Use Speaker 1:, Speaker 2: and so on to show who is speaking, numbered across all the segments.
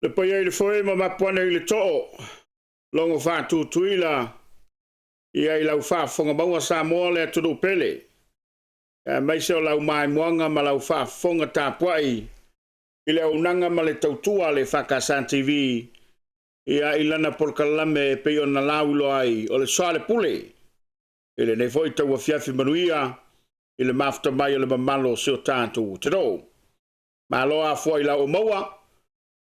Speaker 1: Le paia i le foe ma mapu ane i le too, logo faatutuila ia i lau faafofoga maua Samoa le atunuu pele, aemaise o lau maimoaga ma lau faafofoga tapuai i le auaunaga ma le tautua a le EFKS TV ia i lana polokalame e pei ona lauiloa ai o le Soalepule i lenei foi tauafiafi manuia i le mafuta mai o le mamalu o si o tatou atunuu. Malo afua i lau maua,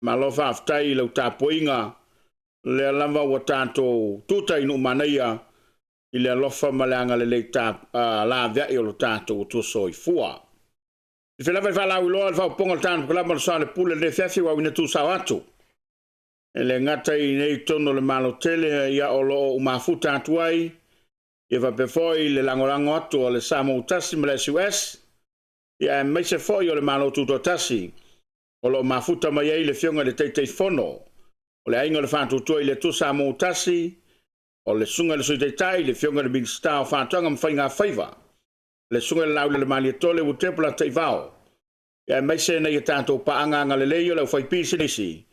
Speaker 1: malo faafetai i lau tapuaiga, lea lava ua tatou tuta i nuu manaia i le alofa ma le agalelei laveai o lo tatou Atua Soifua. I fe lava i faalauiloa le faaopoopoga o le tatou polokalame o le Soalepule i lenei afiafi ua auina tuusao atu. E le gata i inei i totonu o le Malo tele, ia o lo o mafuta atu ai, ia faapea foi le lagolago atu a le Samoa Tasi ma le SUS, ia aemaise foi o le Malo Tutoatasi, o lo o mafuta mai ai le Afioga i le Taitaifono o le Aiga o le Faatuatua i le Atua Samoa Tasi, o le Susuga i le Sui Taitai, le Afioga i le Minisita o Faatoaga ma Faigafaiva, le Susuga i le Laaulialemalietoa Eutepu Polataivao, ia aemaise nai a tatou paaga agalelei o le aufaipisinisi,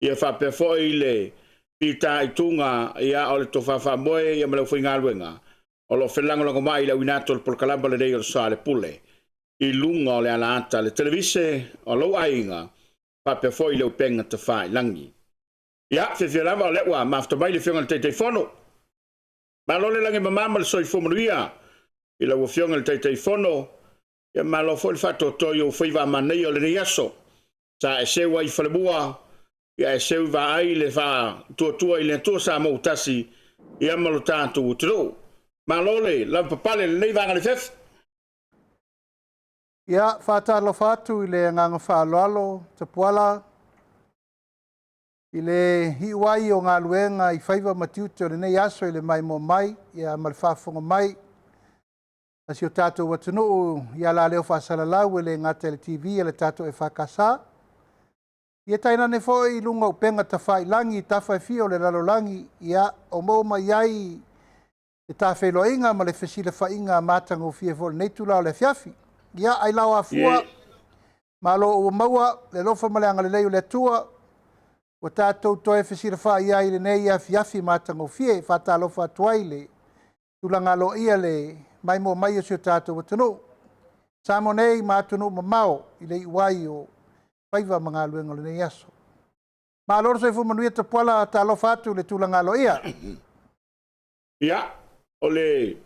Speaker 1: ia faapea foi le fitaituga ia o le tofa faamoe ia ma le aufaigaluega o lo o felagolagomai i le auina atu o le polokalame lenei o le Soalepule i luga o le alaata, le televise o lou aiga, faapea foi le upega tafailagi. Ia, fiafia lava o lea ua mafuta mai le Afioga i le Taitaifono. Malo le lagi e mama ma le soifua manuia i lau Afioga i le Taitaifono. Ia malo foi le faatoatoa i ou faiva manaia o lenei aso. Sa e seu ai i falemua, ia e seu i vaai le faatuatua i le Atua Samoa ua tasi, ia ma lo tatou atunuu. Malo le lavapapale i lenei vaega o le afiafi.
Speaker 2: Ia, faatalofa atu i le agaga faaaloalo Tapuala i le iu ai o galuega i faiva ma tiute o lenei aso i le maimoa mai ia ma le faafofoga mai a si o tatou atunuu i alaleo faasalalau e le gata i le TV a le tatou EFKS, ia tainane foi i luga o upega tafailagi i tafa e fia o le lalolagi, ia o maua mai ai le tafeiloaiga ma le fesilafaiga matagofie foi i lenei itula o le afiafi. Ia, ailao afua, malo ua maua le alofa ma le agalelei o le Atua, ua tatou toe fesilafai ai i lenei afiafi matagofie. E faatalofa atu ai i le tulaga aloaia le maimoa mai o si o tatou atunuu, Samoa nei ma atunuu mamao i le iu ai o faiva ma galuega o lenei aso. Malo le soifua manuia Tapuala, talofa atu i le tulaga aloaia.
Speaker 1: Ia, o le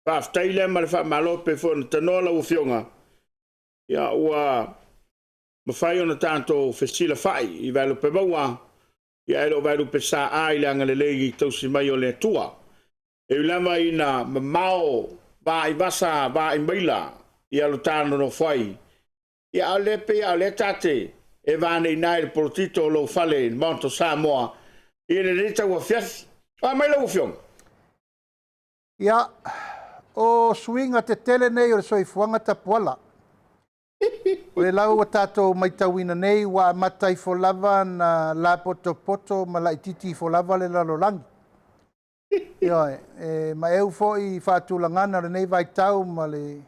Speaker 1: faafetai lea ma le faamalo pei foi ona tanoa lau Afioga, ia ua mafai ona tatou fesilafai i vaelupe maua, ia ae le o vaelupe saa i le agalelei tausi mai o le Atua. E ui lava ina mamao vaivasa vaimaila ia lo ta nonofo ai, ia a o lea pei lava o lea ta te e vaneina i le polotito o lou fale i le Maota o Samoa i lenei tauafiafi. O a mai lau Afioga?
Speaker 2: Ia, o suiga tetele nei o le soifuaga Tapuala, o le lau ua tatou matauina nei ua amata ifo lava na lapotopoto ma laititi ifo lava le lalolagi. Ioe, e maeu foi i faatulagana o lenei vaitau ma le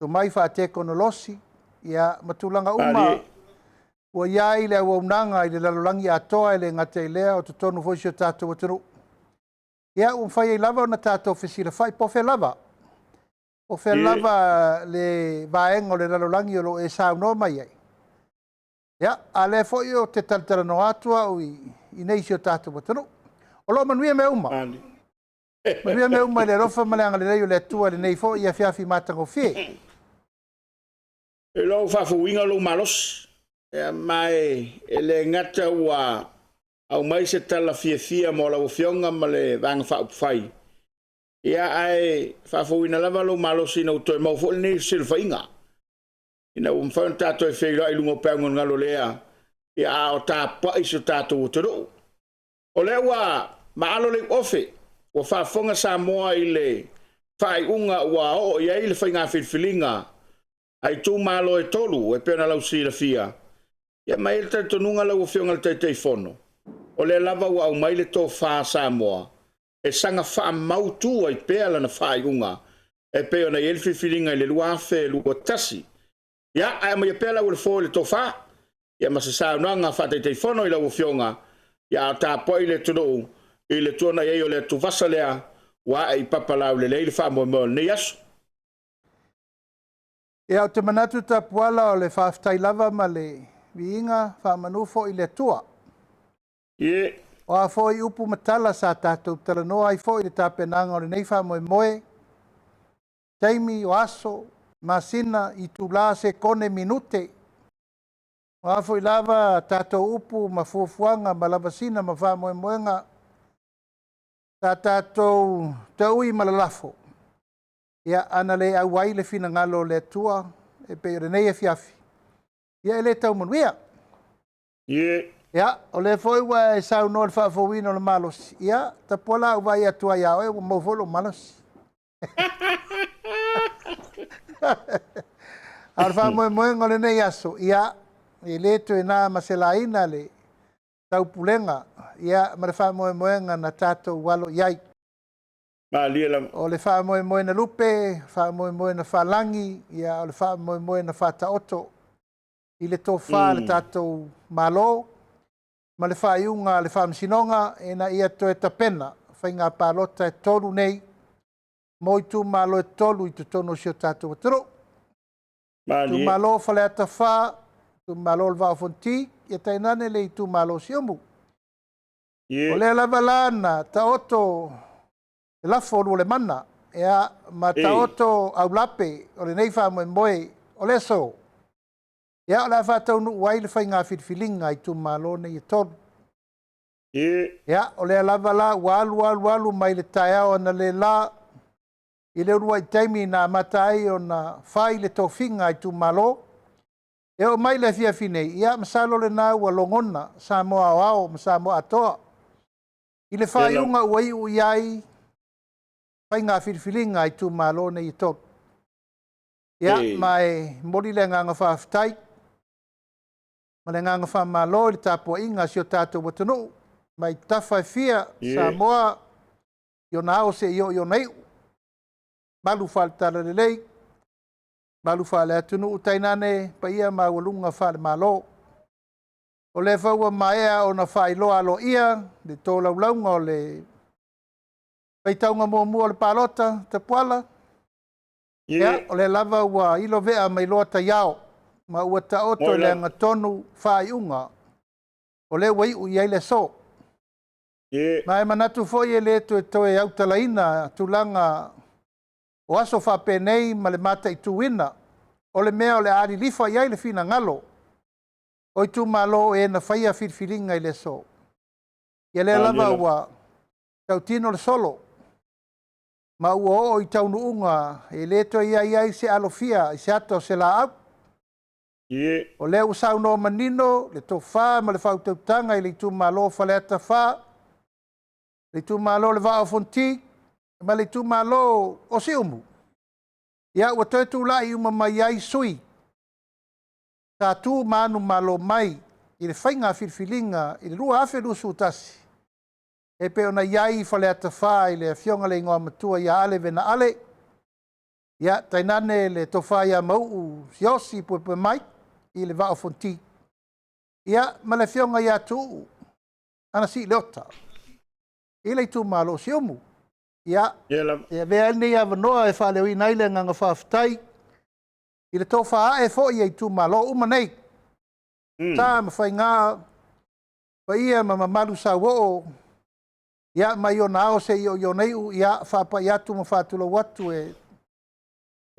Speaker 2: tomai faatekonolosi, ia ma tulaga uma ua i ai le auaunaga i le lalolagi atoa, e le gata i lea o totonu foi o si o tatou atunuu. Ia ua mafai ai lava ona tatou fesilafai po o fea lava, po o fea lava le vaega o le lalolagi o lo o e saunoa mai ai. Ia, a o lea foi ou te talatalanoa atu au i nei i si o tatou atunuu. O lo o manuia mea uma. Manuia mea uma i le alofa ma le agalelei o le Atua i lenei foi afiafi matagofie.
Speaker 1: E lou faafouina lou malosi, ma e le gata ua aumai se tala fiafia mo lau Afioga ma le Vaega Faaupufai, ia ae faafouina lava lou malosi ina ua toe maua foi lenei fesilafaiga, ina ua mafai ona tatou feiloai i luga o peau galugalu o le ea, ia a o tapuai si o tatou atunuu. O lea ua maalo le iuofe, ua faafofoga Samoa i le faaiuga ua oo i ai le faiga filifiliga a itumalo e 3 e pei ona lausilafia. Ia ma e i ai le talitonuga lau Afioga i le Taitaifono, o lea lava ua aumai le tofa a Samoa e saga faamautu ai pea lana faaiuga e pei ona i ai le filifiliga i le 2021. Ia, ae aumaia pea lauelefo i le tofa. Ia ma se saunoaga faa-Taitaifono i lau Afioga, ia a o tapuai le atunuu i le tuanai ai o le atuvasa lea ua ae i papa laulelei le faamoemoe o lenei aso.
Speaker 2: Ia, ou te manatu Tapuala o le faafetai lava ma le viiga faamanu foi i le Atua. O a foi upu ma tala sa tatou talanoa ai foi i le tapenaga o lenei faamoemoe, taimi o aso, masina, itula, sekone, minute, o a foi lava tatou upu ma fuafuaga ma lavasina ma faamoemoega sa tatou taui ma lalafo, ia, ana le auai le finagalo o le Atua e pei o lenei afiafi, ia e le tau manuia. Ia, o lea foi ua e saunoa i le faafouina o le malosi, ia, Tapuala a ou vaai atu ai ia oe ua maua foi lou malosi. A o le faamoemoega o lenei aso, ia, e le toe na ma se laina le taupulega, ia, ma le faamoemoega na tatou alo i ai.
Speaker 1: Malie lava.
Speaker 2: O le faamoemoe na lupe, faamoemoe na faalagi, ia, o le faamoemoe na faataoto i le tofa a le tatou Malo ma le faaiuga a le Faamasinoga ina ia toe tapena faiga palota e 3 nei mo itumalo e 3 i totonu o si o tatou atunuu.
Speaker 1: Malie.
Speaker 2: Itumalo o Faleata 4, itumalo o le Vaa o Fonoti, ia tainane le itumalo o Siumu. O lea lava la na taoto le lafo o Lualemana, ia, ma taoto aulape o lenei faamoemoe o le aso. Ia, o le a faataunuu ai le faiga filifiliga a itumalo nei e 3. Ia, o lea lava la ua alu alu alu mai le taeao analeila i le uluai taimi na amata ai ona fai le tofiga a itumalo, e oo mai le afiafi nei, ia masalo lena ua logona Samoa aoao ma Samoa atoa i le faaiuga ua iu i ai faiga filifiliga a itumalo nei e 3. Ia, ma e momoli le agaga faafetai ma le agaga faamalo i le tapuaiga a si o tatou atunuu mai tafa e fia Samoa i ona ao seia oo i ona iu, malu faale-Talalelei, malu faale-atunuu, tainane paia maualuga faale-Malo. O lea foi ua maea ona faailoa aloaia le tolaulauga o le faitauga muamua o le palota, Tapuala. Ia, o lea lava ua ilo vea ma iloa taiao ma ua taoto i le agatonu faaiuga o lea ua iu i ai le aso. Ma e manatu foi e le toe autalaina tulaga o aso faapenei ma le mataituina o le mea o le a lilifa i ai le finagalo o itumalo o e na faia filifiliga i le aso. Ia lea lava ua tautino le solo ma ua oo i taunuuga e le toe i ai ai se alofia i se ata o se laau. O lea ua saunoa manino le tofa ma le faautautaga i le itumalo o Faleata 4, le itumalo o le Vaa o Fonoti ma le itumalo o Siumu. Ia, ua toe tulai uma mai ai sui sa tu ma anumalo mai i le faiga filifiliga i le 2021, e pei ona i ai Faleata 4 i le afioga i le Igoamatua ia Ale Vena Ale, ia, tainane le tofa ia Mauu Siaosi Puepuemai i le Vaa o Fonoti, ia, ma le afioga ia Tuuu Anasii Leota i le itumalo o Siumu. Ia, e avea ai lenei avanoa e faaleoina ai le agaga faafetai i le tofa ae foi a itumalo uma nei, sa ma faiga, paia ma mamalu sauoo, ia, mai ona ao seia oo i ona iu, ia, faapai atu ma faatulou atu e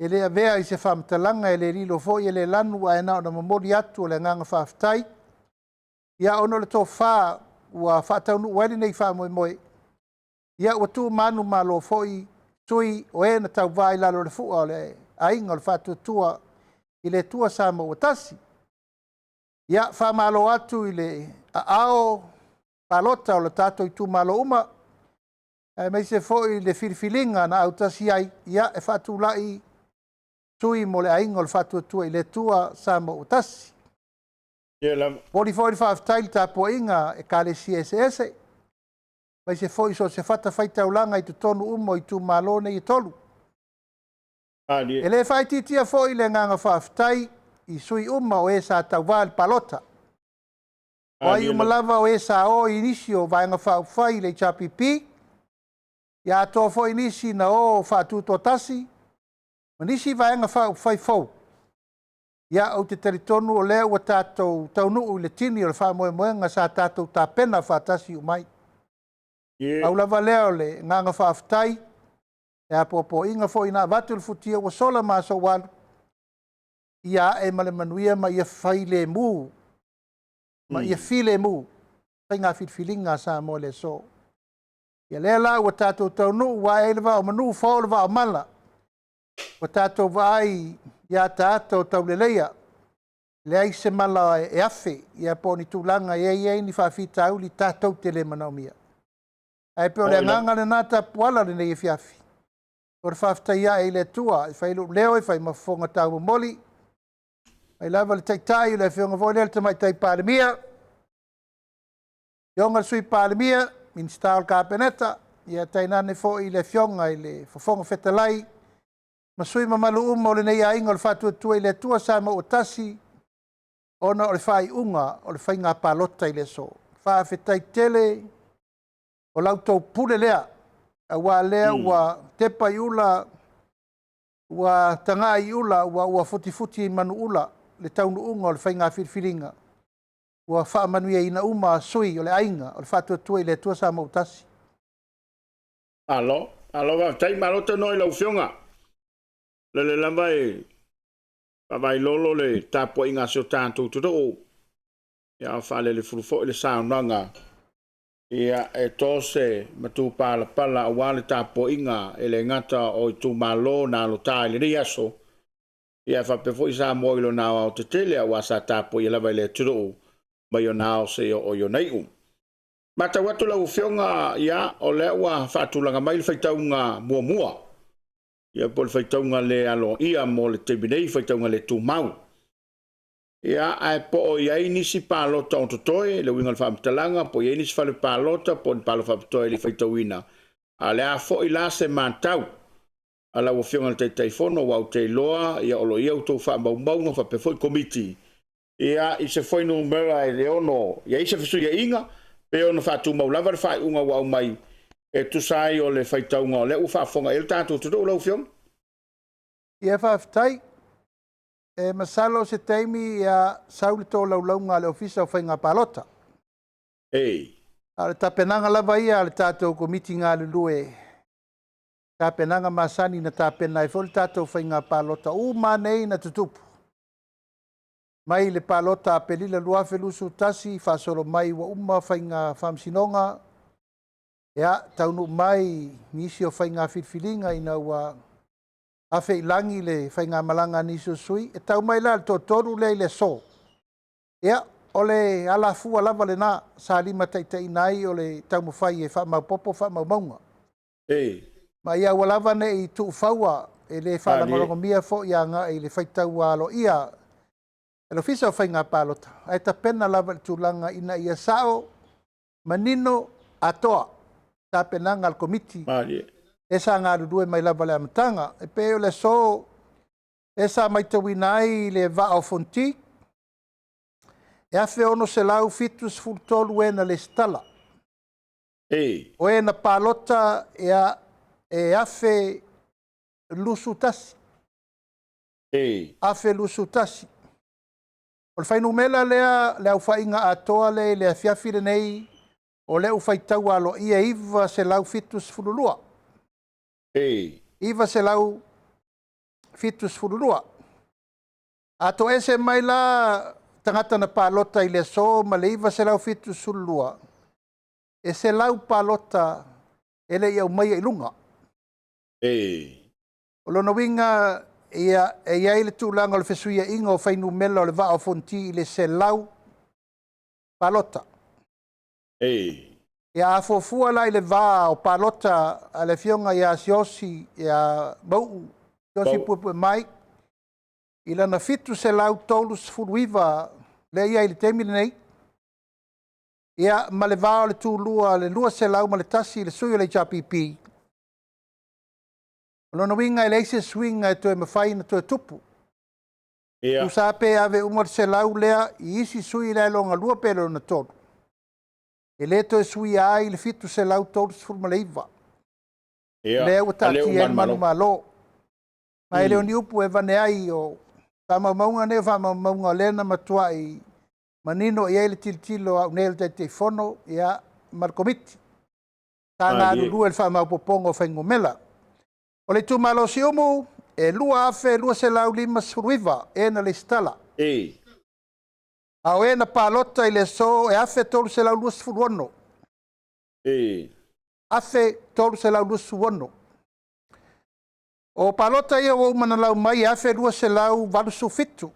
Speaker 2: le avea i se faamatalaga, e le lilo foi e le lanu, ae na ona momoli atu o le agaga faafetai, ia, ona o le tofa ua faataunuu ai lenei faamoemoe. Ia, ua tu manumalo foi sui o e na tauva i lalo o le fua o le Aiga o le Faatuatua i le Atua Samoa ua tasi. Ia, faamalo atu i le aao palota o le tatou itumalo uma, aemaise foi le filifiliga na autasi ai, ia, e faatulai sui mo le Aiga o le Faatuatua i le Atua Samoa ua tasi. Momoli foi le faafetai i le tapuaiga a Ekalesia eseese, aemaise foi so o se fatafaitaulaga i totonu uma o itumalo nei e 3. E le faaitiitia foi le agaga faafetai i sui uma o e sa tauva i le palota. O ai uma lava o e sa o i nisi o Vaega Faaupufai i le HRPP, ia atoa foi nisi na o faatutoatasi ma nisi Vaega Faaupufai fou, ia ou te talitonu o lea ua tatou taunuu i le tini o le faamoemoega sa tatou tapena faatasi uma ai. Pau lava lea o le agaga faafetai, le apoapoaiga foi na avatu i le futia ua sola ma aso ua alu, ia ae ma le manuia ma ia failemu ma ia filemu faiga filifiliga a Samoa i le aso. Ia lea la ua tatou taunuu ua ae ai le vaa o manu fao le vaa o mala, ua tatou vaai i ataata o tauleleia, leai se mala e afe, ia po o ni tulaga e i ai ni faafitauli tatou te le manaomia. Ae pei o le agaga lena Tapuala i lenei afiafi, o le faafetai ae i le Atua e fai ai lou leo e fai ma fofoga taumomoli, mai lava i le Taitai, le Afioga foi lea i le Tamaitai Palemia, Afioga i le Sui Palemia, Minisita o le Kapeneta, ia tainane foi le Afioga i le Fofoga Fetalai ma sui usufono mamalu uma o lenei aiga o le Faatuatua i le Atua Samoa ua Tasi, ona o le faaiuga o le faiga palota i le aso. Faafetai tele, o la outou pule lea, aua o lea ua tepa i ula, ua tagai i ula, ua futifuti i manuula le taunuuga o le faiga filifiliga, ua faamanuiaina uma sui o le aiga o le Faatuatua i le Atua Samoa ua Tasi.
Speaker 1: Malo, malo faafetai, malo tanoa i lau Afioga. O lele lava e faavailolo le tapuaiga a si o tatou atunuu, a o faalelefulu foi le saunoaga, ia e to se matupalapala aua le tapuaiga e le gata o itumalo na alota i lenei aso, ia faapea foi Samoa i lona aoaotetele aua sa tapuaia lava e le atunuu mai ona ao seia oo i ona iu. Matau atu lau Afioga, ia, o lea ua faatulaga mai le faitauga muamua, ia po o le faitauga le aloaia mo le taimi nei, faitauga le tumau. Ia, ae po o i ai nisi palota o totoe, le uiga o le faamatalaga, po o i ai nisi fale palota, po o ni palota faapitoa e le i faitauina. A o le a foi la se matau a lau Afioga i le Taitaifono, aua ou te iloa ia, o lo o i ai a outou faamaumauga faapea foi Komiti, ia, i se fuainumera e ono i ai se fesuiaiga, pe ono faatumau lava le faaiuga ua aumai e tusa ai o le faitauga o lea ua faafofoga i ai le tatou atunuu lau Afioga?
Speaker 2: Ia faafetai. E masalo o se taimi ia sau le tolaulauga a le Ofisa o Faiga Palota. A o le tapenaga lava ia a le tatou Komiti galulue, tapenaga masani na tapena ai foi le tatou faiga palota uma nei na tutupu, mai le palota Aperila 2021 faasolo mai ua uma faiga faamasinoga, ia taunuu mai nisi o faiga filifiliga ina ua afe i lagi le faigamalaga a nisi o sui, e tau mai la le toatolu lea i le aso. Ia, o le alafua lava lena sa limataitaiina ai o le taumafai e faamaopoopo faamaumauga. Ma ia aua lava ne i tuufaua, e le faalagolagomia foi agai i le faitau aloaia e le Ofisa o Faiga Palota, ae tapena lava i le tulaga ina ia sao, manino, atoa tapenaga a le Komiti e sa galulue mai lava i le amataga. E pei o le aso e sa matauina ai le Vaa o Fonoti, e 1,673 e na lesitala. O e na palota, ia, e 1,021. 1,021. O le fuainumera lea, le aofaiga atoa lea i le afiafi lenei, o lea ua faitau aloaia e 972. 972. A toese mai la tagata na palota i le aso ma le 972, e 100 palota e le i aumaia i luga. O lona uiga, ia, e i ai le tulaga o le fesuiaiga o fuainumera o le Vaa o Fonoti i le 100 palota. Ia a fuafua la i le va o palota a le Afioga ia Siaosi, ia Mauu Siaosi Puepuemai, i lana 739 lea e i ai i le taimi lenei, ia, ma le va o le tulua le 201 i le sui o le HRPP, o lona uiga e leai se suiga e toe mafai ona toe tupu. Tusa pe ave uma le 100 lea i isi sui la e lona lua pe lona tolu, e le toe suia ai le 739. Lea ua taatia ai le manumalo. Ma e le o ni upu e avane ai o faamaumauga nei o faamaumauga o lea na matuai manino i ai le tilotilo a au nei o le Taitaifono ma le Komiti. Sa galulue i le faamaopoopoga o fuainumera. O le itumalo o Siumu, e 2,259 e na resitala. A o e na palota i le aso e 1,326. 1,326. O palota ia ua uma ona lau mai e 1,287.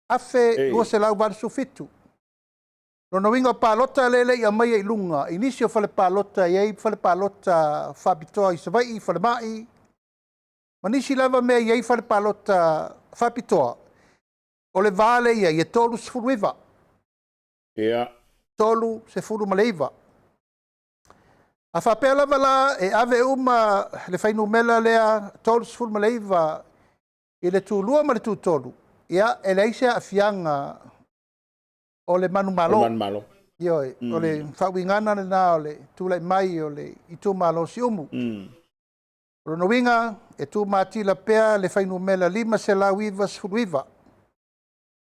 Speaker 2: 1,287. Lona uiga o palota lea e le i aumaia i luga i nisi o fale palota e i ai fale palota faapitoa i Savaii, falemai, ma nisi lava mea e i ai fale palota faapitoa, o le va lea e i ai e 39. 39. A faapea lava la e ave uma le fuainumera lea 39 i le tulua ma le tutolu, ia e leai se aafiaga o le manumalo.
Speaker 1: Manumalo.
Speaker 2: Ioe, o le faauigaga lena o le tulai mai o le itumalo o Siumu. O lona uiga, e tumatila pea le fuainumera 599,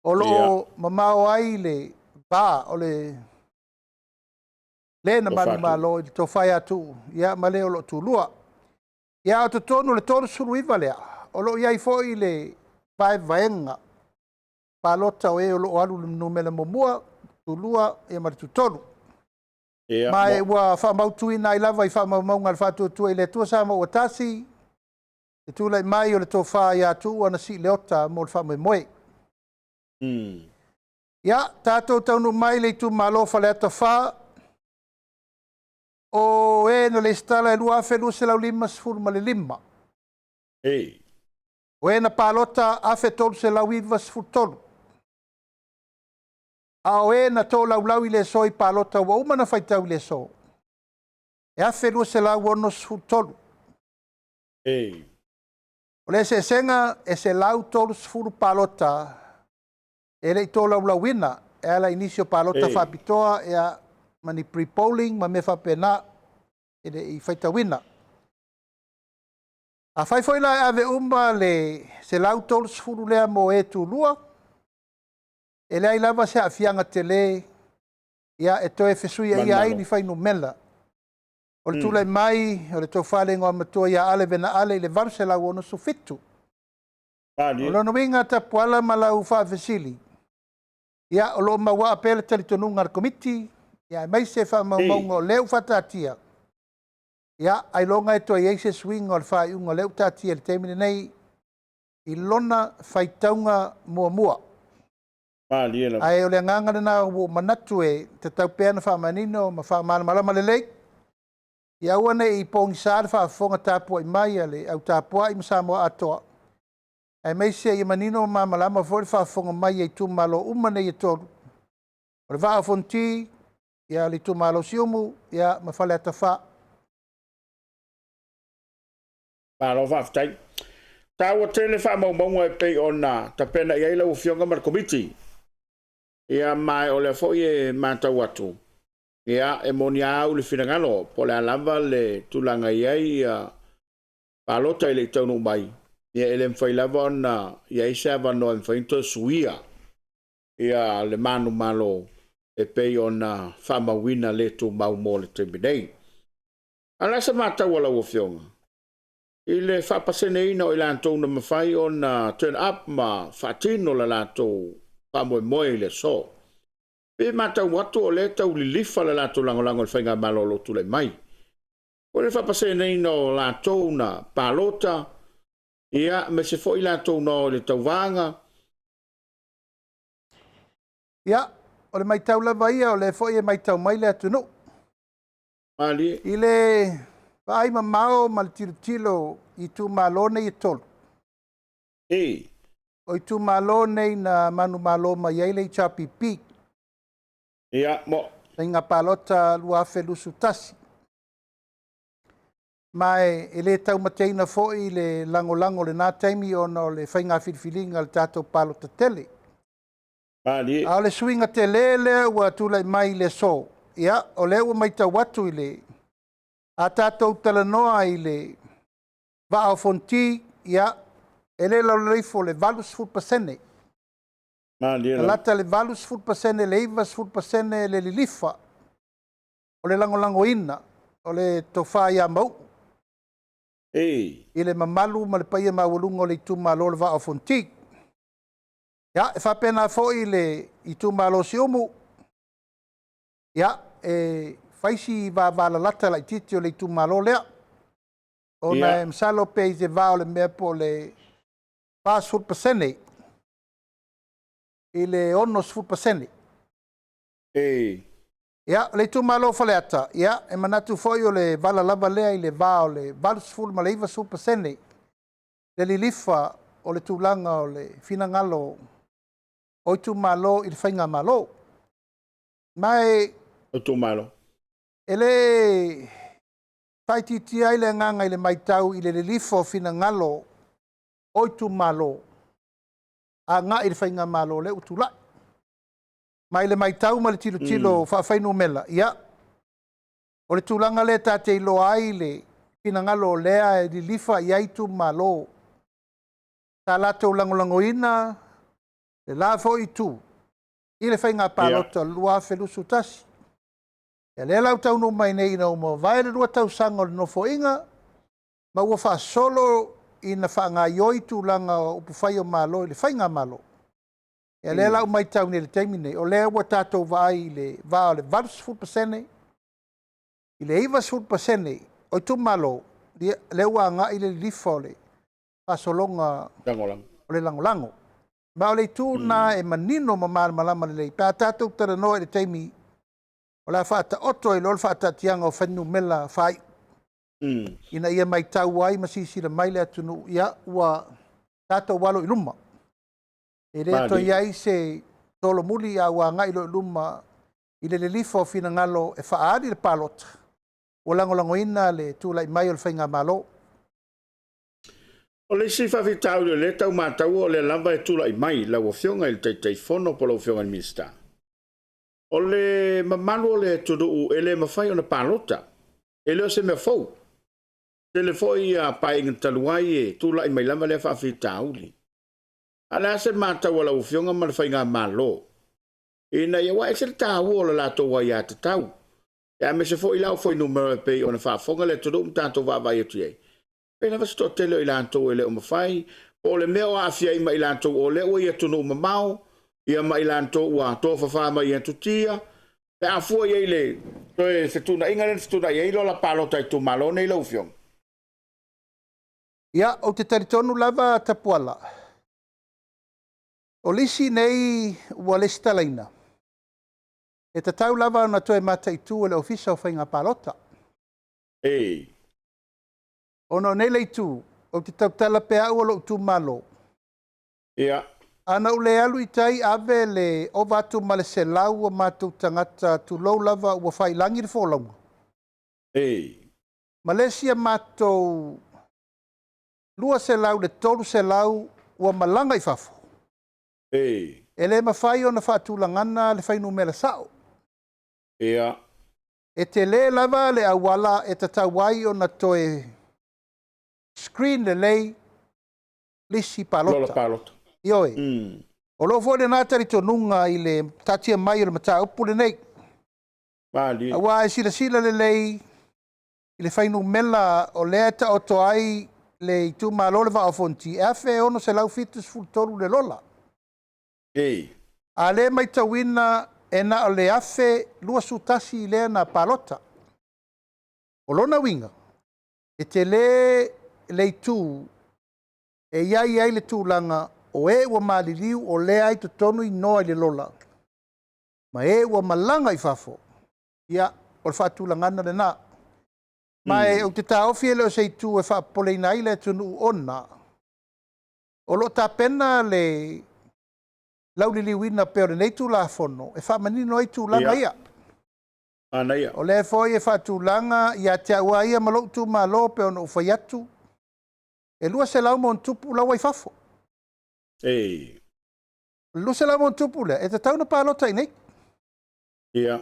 Speaker 2: o lo o mamao ai le va o le le na manumalo i le tofa ia Tuuu ma le o lo o tulua. Ia, a o totonu o le 39 lea, o lo o i ai foi le vaevaega palota o e o lo o alu i le numera muamua, tulua ma le tutolu. Ma e ua faamautuina ai lava i faamaumauga a le Faatuatua i le Atua Samoa ua Tasi le tulai mai o le tofa ia Tuuu Anasii Leota mo le faamoemoe. Ia, tatou taunuu mai i le itumalo o Faleata 4, o e na resitala e 2,255. O e na palota 1,393. A o e na tolaulau i le aso i palota ua uma ona faitau i le aso, e 1,263. O le eseesega e 130 palota e le i tolaulauina e ala i nisi o palota faapitoa ma ni pre-polling ma mea faapena e le i faitauina. Afai foi la e ave uma le 130 lea mo e tulua, e leai lava se aafiaga tele e toe fesuiaia ai ni fuainumera o le tulai mai o le tofa i le Igoamatua ia Ale Vena Ale i le 867. O lona uiga Tapuala ma lau faafesili, ia o lo o mauaa pea le talitonuga a le Komiti, aemaise faamaumauga o lea ua faataatia, ia ailoga e toe i ai se suiga o le faaiuga o lea ua taatia i le taimi lenei i lona faitauga muamua. Ae o le agaga lena ua ou manatu e tatau pea ona faamanino ma faamalamalama lelei, ia aua ne i pogisa le faafofoga tapuai mai a le au tapuai ma Samoa atoa, aemaise ia manino ma malamalama foi le faafofoga mai a itumalo uma nei e tolu, o le Vaa o Fonoti, le itumalo o Siumu ma Faleata 4.
Speaker 1: Malo faafetai. E taua tele faamaumauga e pei ona tapena i ai lau Afioga ma le Komiti. Ia, ma o lea foi e matau atu, ia, e moni lava au i le finagalo, po o le a lava le tulaga e i ai palota e le i taunuu mai, ia e le mafai lava ona i ai se avanoa e mafai ona toe suia le manumalo e pei ona faamauina le tumau mo le taimi nei. A o le a se matau a lau Afioga i le faapaseneina o i latou na mafai ona turn up ma faatino le latou faamoemoe i le aso? Pe matau atu o lea e tau lilifa le latou lagolago i le faigamalo o lo o tulai mai. O le faapaseneina o latou na palota, ia, aemaise foi latou na o i le tauvaga.
Speaker 2: Ia, o le matau lava ia, o lea foi e matau mai le atunuu.
Speaker 1: Malie.
Speaker 2: I le vaai mamao ma le tilotilo i itumalo nei e tolu, o itumalo nei na manumalo mai ai le HRPP,
Speaker 1: Ia, mo.
Speaker 2: faiga palota 2021. Ma e le taumateina foi le lagolago i lena taimi ona o le faiga filifiliga o le tatou palota tele.
Speaker 1: Malie.
Speaker 2: A o le suiga tele lea ua tulai mai i le aso, ia, o lea ua matau atu i le a tatou talanoa i le Vaa o Fonoti, ia, e le i lalo ifo o le 80%.
Speaker 1: Malie
Speaker 2: E
Speaker 1: lava.
Speaker 2: lata le 80% le 90% le lilifa o le lagolagoina o le tofa ia Mauu i le mamalu ma le paia maualuga o le itumalo o le Vaa o Fonoti. Ia, e faapena foi le itumalo o Siumu, ia, e fai si vavalalata laitiiti o le itumalo lea, ona e masalo pe i se va o le mea po o le 40% i le 60%. Ia, o le itumalo o Faleata, ia, e manatu foi o le vala lava lea i le va o le 80 ma le 90% le lilifa o le tulaga o le finagalo o itumalo i le faigamalo. Ma e
Speaker 1: O itumalo.
Speaker 2: e le faaitiitia ai le agaga i le matau i le lilifa o finagalo o itumalo agai i le faigamalo lea ua tulai. Ma i le matau ma le tilotilo faafuainumera, ia, o le tulaga lea ta te iloa ai le finagalo o lea e lilifa i ai itumalo, sa latou lagolagoina le la foi itu i le faiga palota o le 2021. Ia lea la ua taunuu mai nei ina ua mavae le 2 tausaga o le Nofoaiga ma ua faasolo ina faagaoioi tulaga o upufai o Malo i le faigamalo, ia lea la ua matau nei i le taimi lenei, o lea ua tatou vaai i le va o le 80% i le 90% o itumalo, lea ua agai le lilifa o le faasologa
Speaker 1: Lagolago.
Speaker 2: o le lagolago. Ma o le itu lena e manino ma malamalama lelei pe a tatou talanoa i le taimi o le a faataoto ai loa le faataatiaga o fuainumera faaiu ina ia matau ai ma silasila mai le atunuu, ia ua tatou alo i luma. E le toe i ai se solomuli a ua agai loa i luma i le lilifa o finagalo e faaali le palota ua lagolagoina le tulai mai o le faigamalo.
Speaker 1: O le isi faafitauli o lea e tau matau o lea lava e tulai mai lau Afioga i le Taitaifono po o lau Afioga i le Minisita, o le mamalu o le atunuu e le mafai ona palota. E le o se mea fou. Tele foi Paeaiga talu ai e tulai mai lava lea faafitauli. A o le a se matau a lau Afioga ma le faigamalo ina ia, aua e ese le taua o le latou aiatatau, aemaise foi la o fuainumera e pei ona faafofoga le atunuu ma tatou vaavaai atu i ai, pei lava se toatele o i latou e le o mafai, po o le mea o aafia ai ma i latou o lea ua i atunuu mamao, ia ma i latou ua tofafa mai atutia, pe a fua i ai i le toe fetuunaiga lea na fetuunai ai lola palota a itumalo nei lau Afioga?
Speaker 2: Ia, ou te talitonu lava Tapuala, o lisi nei ua resitalaina, e tatau lava ona toe mataitu e le Ofisa o Faiga Palota. Ona o nei le itu, ou te tautala pea au o lou itumalo, ana ou le alu i tai ave le ova atu ma le 100 o matou tagata, tulou lava, ua faiilagi le folauga, ma le isi a matou 200 i le 300 ua malaga i fafo, e le mafai ona faatulagana le fuainumera sao. E tele lava le auala e tatau ai ona toe screen lelei lisi palota.
Speaker 1: Lola palota.
Speaker 2: Ioe. O lou foi lena talitonuga i le taatia mai o le mataupu lenei.
Speaker 1: Malie.
Speaker 2: Aua e silasila lelei i le fuainumera o lea e taoto ai le itumalo o le Vaa o Fonoti, e 1,673 le lola. A lea e matauina e na o le 1,021 lea na palota. O lona uiga, e tele le itu e i ai ai le tulaga o e ua maliliu o lea e i totonu igoa i le lola, ma e ua malaga i fafo, ia, o le faatulagana lena. Ma ou te taofi e le o se itu e faapopoleina ai le atunuu ona o lo o tapena le lauliliuina pea o lenei Tulafono e faamanino ai tulaga ia.
Speaker 1: Manaia.
Speaker 2: O lea foi e faatulaga ia te au lava ia ma lou itumalo pei ona ou fai atu, e 200 ma ona tupu la ua i fafo.
Speaker 1: Ei.
Speaker 2: O le 200 ma ona tupu lea, e tatau ona palota i inei.
Speaker 1: Ia.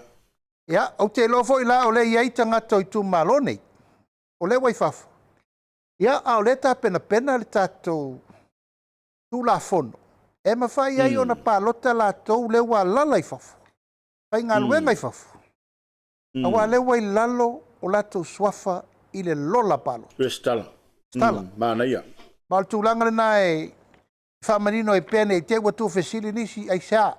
Speaker 2: Ia, ou te iloa foi la o lea e i ai tagata o itumalo nei, o lea ua i fafo, ia, a o lea e tapenapena le tatou Tulafono e mafai ai ona palota latou lea ua alaala i fafo, faigaluega i fafo, aua o lea ua i lalo o latou suafa i le lola palota.
Speaker 1: Resitala.
Speaker 2: Resitala.
Speaker 1: Manaia.
Speaker 2: Ma o le tulaga lena e faamanino ai pea ne i te i ua tuufesili nisi, aisea?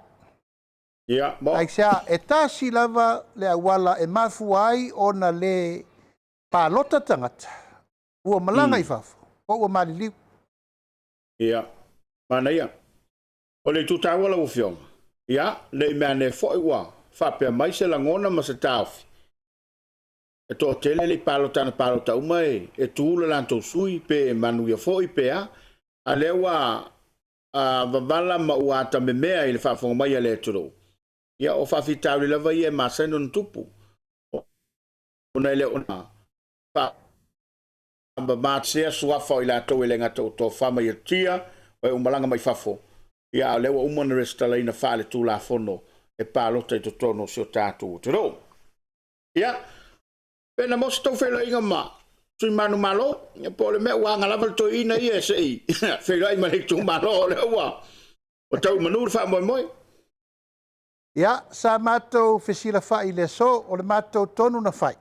Speaker 1: Ia, mo.
Speaker 2: Aisea? E tasi lava le auala e mafua ai ona le palota tagata ua malaga i fafo po ua maliliu.
Speaker 1: Ia, manaia. O le itu taua lau Afioga, ia, ne i meaane foi ua faapea mai se lagona ma se taofi, e toatele le i palota ana palota uma e tu le latou sui pe manuia foi pe a. A lea ua vavala ma ua atamemea i le faafofoga mai a le atunuu, ia o faafitauli lava ia e masani ona tupu, ona e le o faamamatsea suafa o i latou e le gata ua tofafa mai atia, o e ua malaga mai fafo, ia a o lea ua uma ona resitalaina faale-tulafono e palota i totonu o si o tatou atunuu. Ia, pe na maua se tou feiloaiga ma sui manumalo, po o le mea ua aga lava le toeaina ia se i feiloai ma le itumalo, o lea ua tau i manu le faamoemoe.
Speaker 2: Ia, sa matou fesilafai i le aso, o le matou tonu na fai.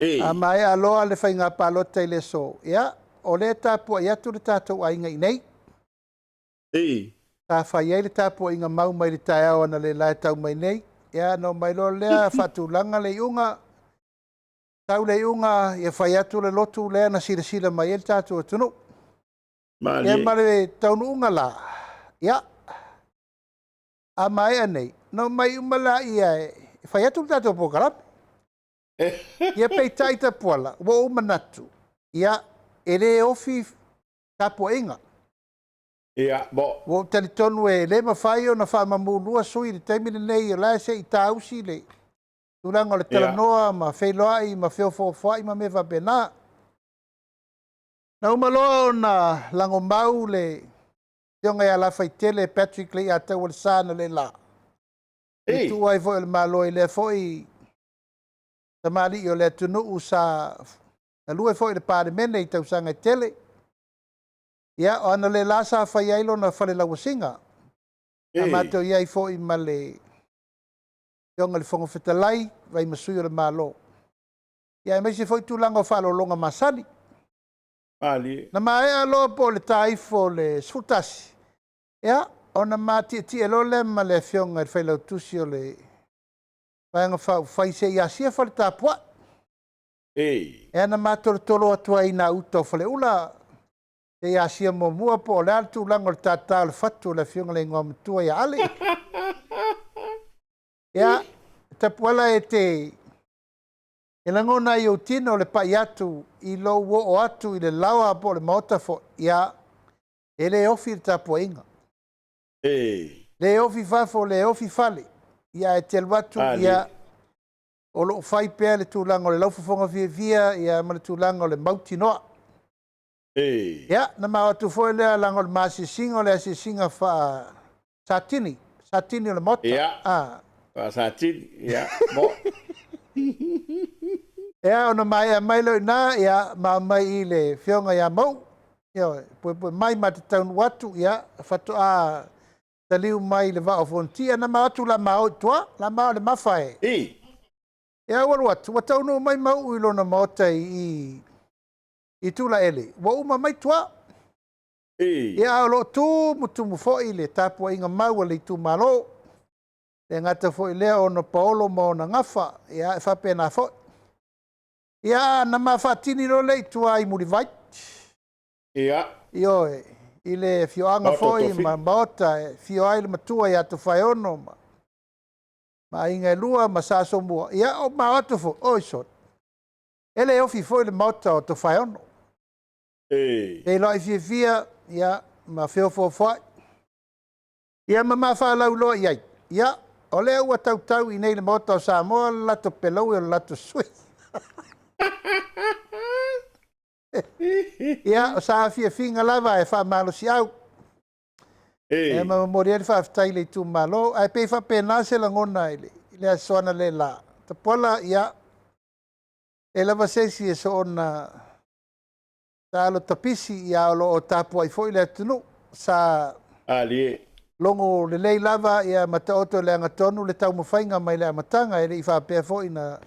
Speaker 2: A maea loa le faiga palota i le aso, ia, o lea e tapuai atu le tatou aiga i inei. Sa fai ai le tapuaiga mau mai le taeao analeila e tau mai nei. Ia, ona omai loa lea faatulaga le iuga, sau le iuga, ia fai atu le lotu lea na silasila mai ai le tatou atunuu.
Speaker 1: Malie.
Speaker 2: Ia ma le taunuuga la, ia, a maea nei, na omai uma laia e fai atu le tatou polokalame. Ia peitai Tapuala, ua ou manatu, ia, e le ofi tapuaiga.
Speaker 1: Ia, mo.
Speaker 2: Ua ou talitonu e le mafai ona faamamulua sui i le taimi lenei, o la e se i tausi le tulaga o le talanoa ma feiloai ma feofoofoai ma mea faapena. Na uma loa ona lagomau le afioga ia Lafaitele Patrick Leiataualesa analeila, i le tuua ai foi o le Malo i lea foi tamalii o le atunuu sa galue foi i le Palemene i tausaga e tele. Ia, o analeila sa fai ai lona falelauasiga. Sa matou i ai foi ma le afioga i le Fofoga Fetalai, vai ma sui o le Malo, ia aemaise foi tulaga o faaaloaloga masani.
Speaker 1: Malie.
Speaker 2: Na maea loa po o le ta ifo o le 11, ia, ona matietie loa lea ma le afioga i le Failautusi o le Vaega Faaupufai se i asia fale tapuai. Ia na matolotolo atu ai i gauta o Faleula, se i asia muamua po o le a le tulaga o le tata o le fatu o le afioga i le Igoamatua ia Ale. Ia, Tapuala e te e lagona ai i ou tino le pai atu i lou oo atu i le laoa po o le maota foi, ia, e le ofi le tapuaiga. Le ofi fafo, le ofi fale, ia ae te alu atu, ia, o lo o fai pea le tulaga o le laufofoga fiafia, ia, ma le tulaga o le mautinoa. Ia, na ma o atu foi lea, leaga o le ma asiasiga o le asiasiga faa-Satini, Satini o le Maota.
Speaker 1: Ia. Faasatini. Ia, mo.
Speaker 2: Ia, ona maea mai lea i ina, ia, ma omai i le afioga ia Mauu, ia, puepue mai ma te taunuu atu, ia, faatoa taliu mai i le vaa o Fonoti. Na ma o atu la ma o i tua, la ma o le mafa e. Ia, ua alu atu, ua taunuu mai Mauu i lona maota i Tulaele, ua uma mai tua. Ia, a o lo o tumutumu foi le tapuaiga mau a le itumalo. Le gata foi lea ona paolo ma ona gafa, ia, e faapena foi. Ia, na ma faatini loa lea i tua i Mulivai.
Speaker 1: Ia.
Speaker 2: Ioe, i le afioaga foi ma maota e afio ai le matua ia Tofaeono ma aiga e lua ma Sa Asomua. Ia, o ma o atu foi, oi sole, e le ofi foi le maota o Tofaeono. Feiloai fiafia, ia, ma feofoofoai. Ia, ma ma faalauiloa i ai. Ia, O lea ua tautau i inei i le Maota o Samoa le latou pelaue o le latou sui. Ia, o saafiafiga lava e faamalosiau. E ma momoli ai le faafetai i le itumalo. Ae pei e faapena se lagona i le aso analeila. Tapuala, ia, e lava se isi e soona taalo tapisi, ia o lo o tapuai foi le atunuu. Sa
Speaker 1: Alie.
Speaker 2: logo lelei lava ia ma taoto i le agatonu le taumafaiga mai le amataga, e le i faapea foi na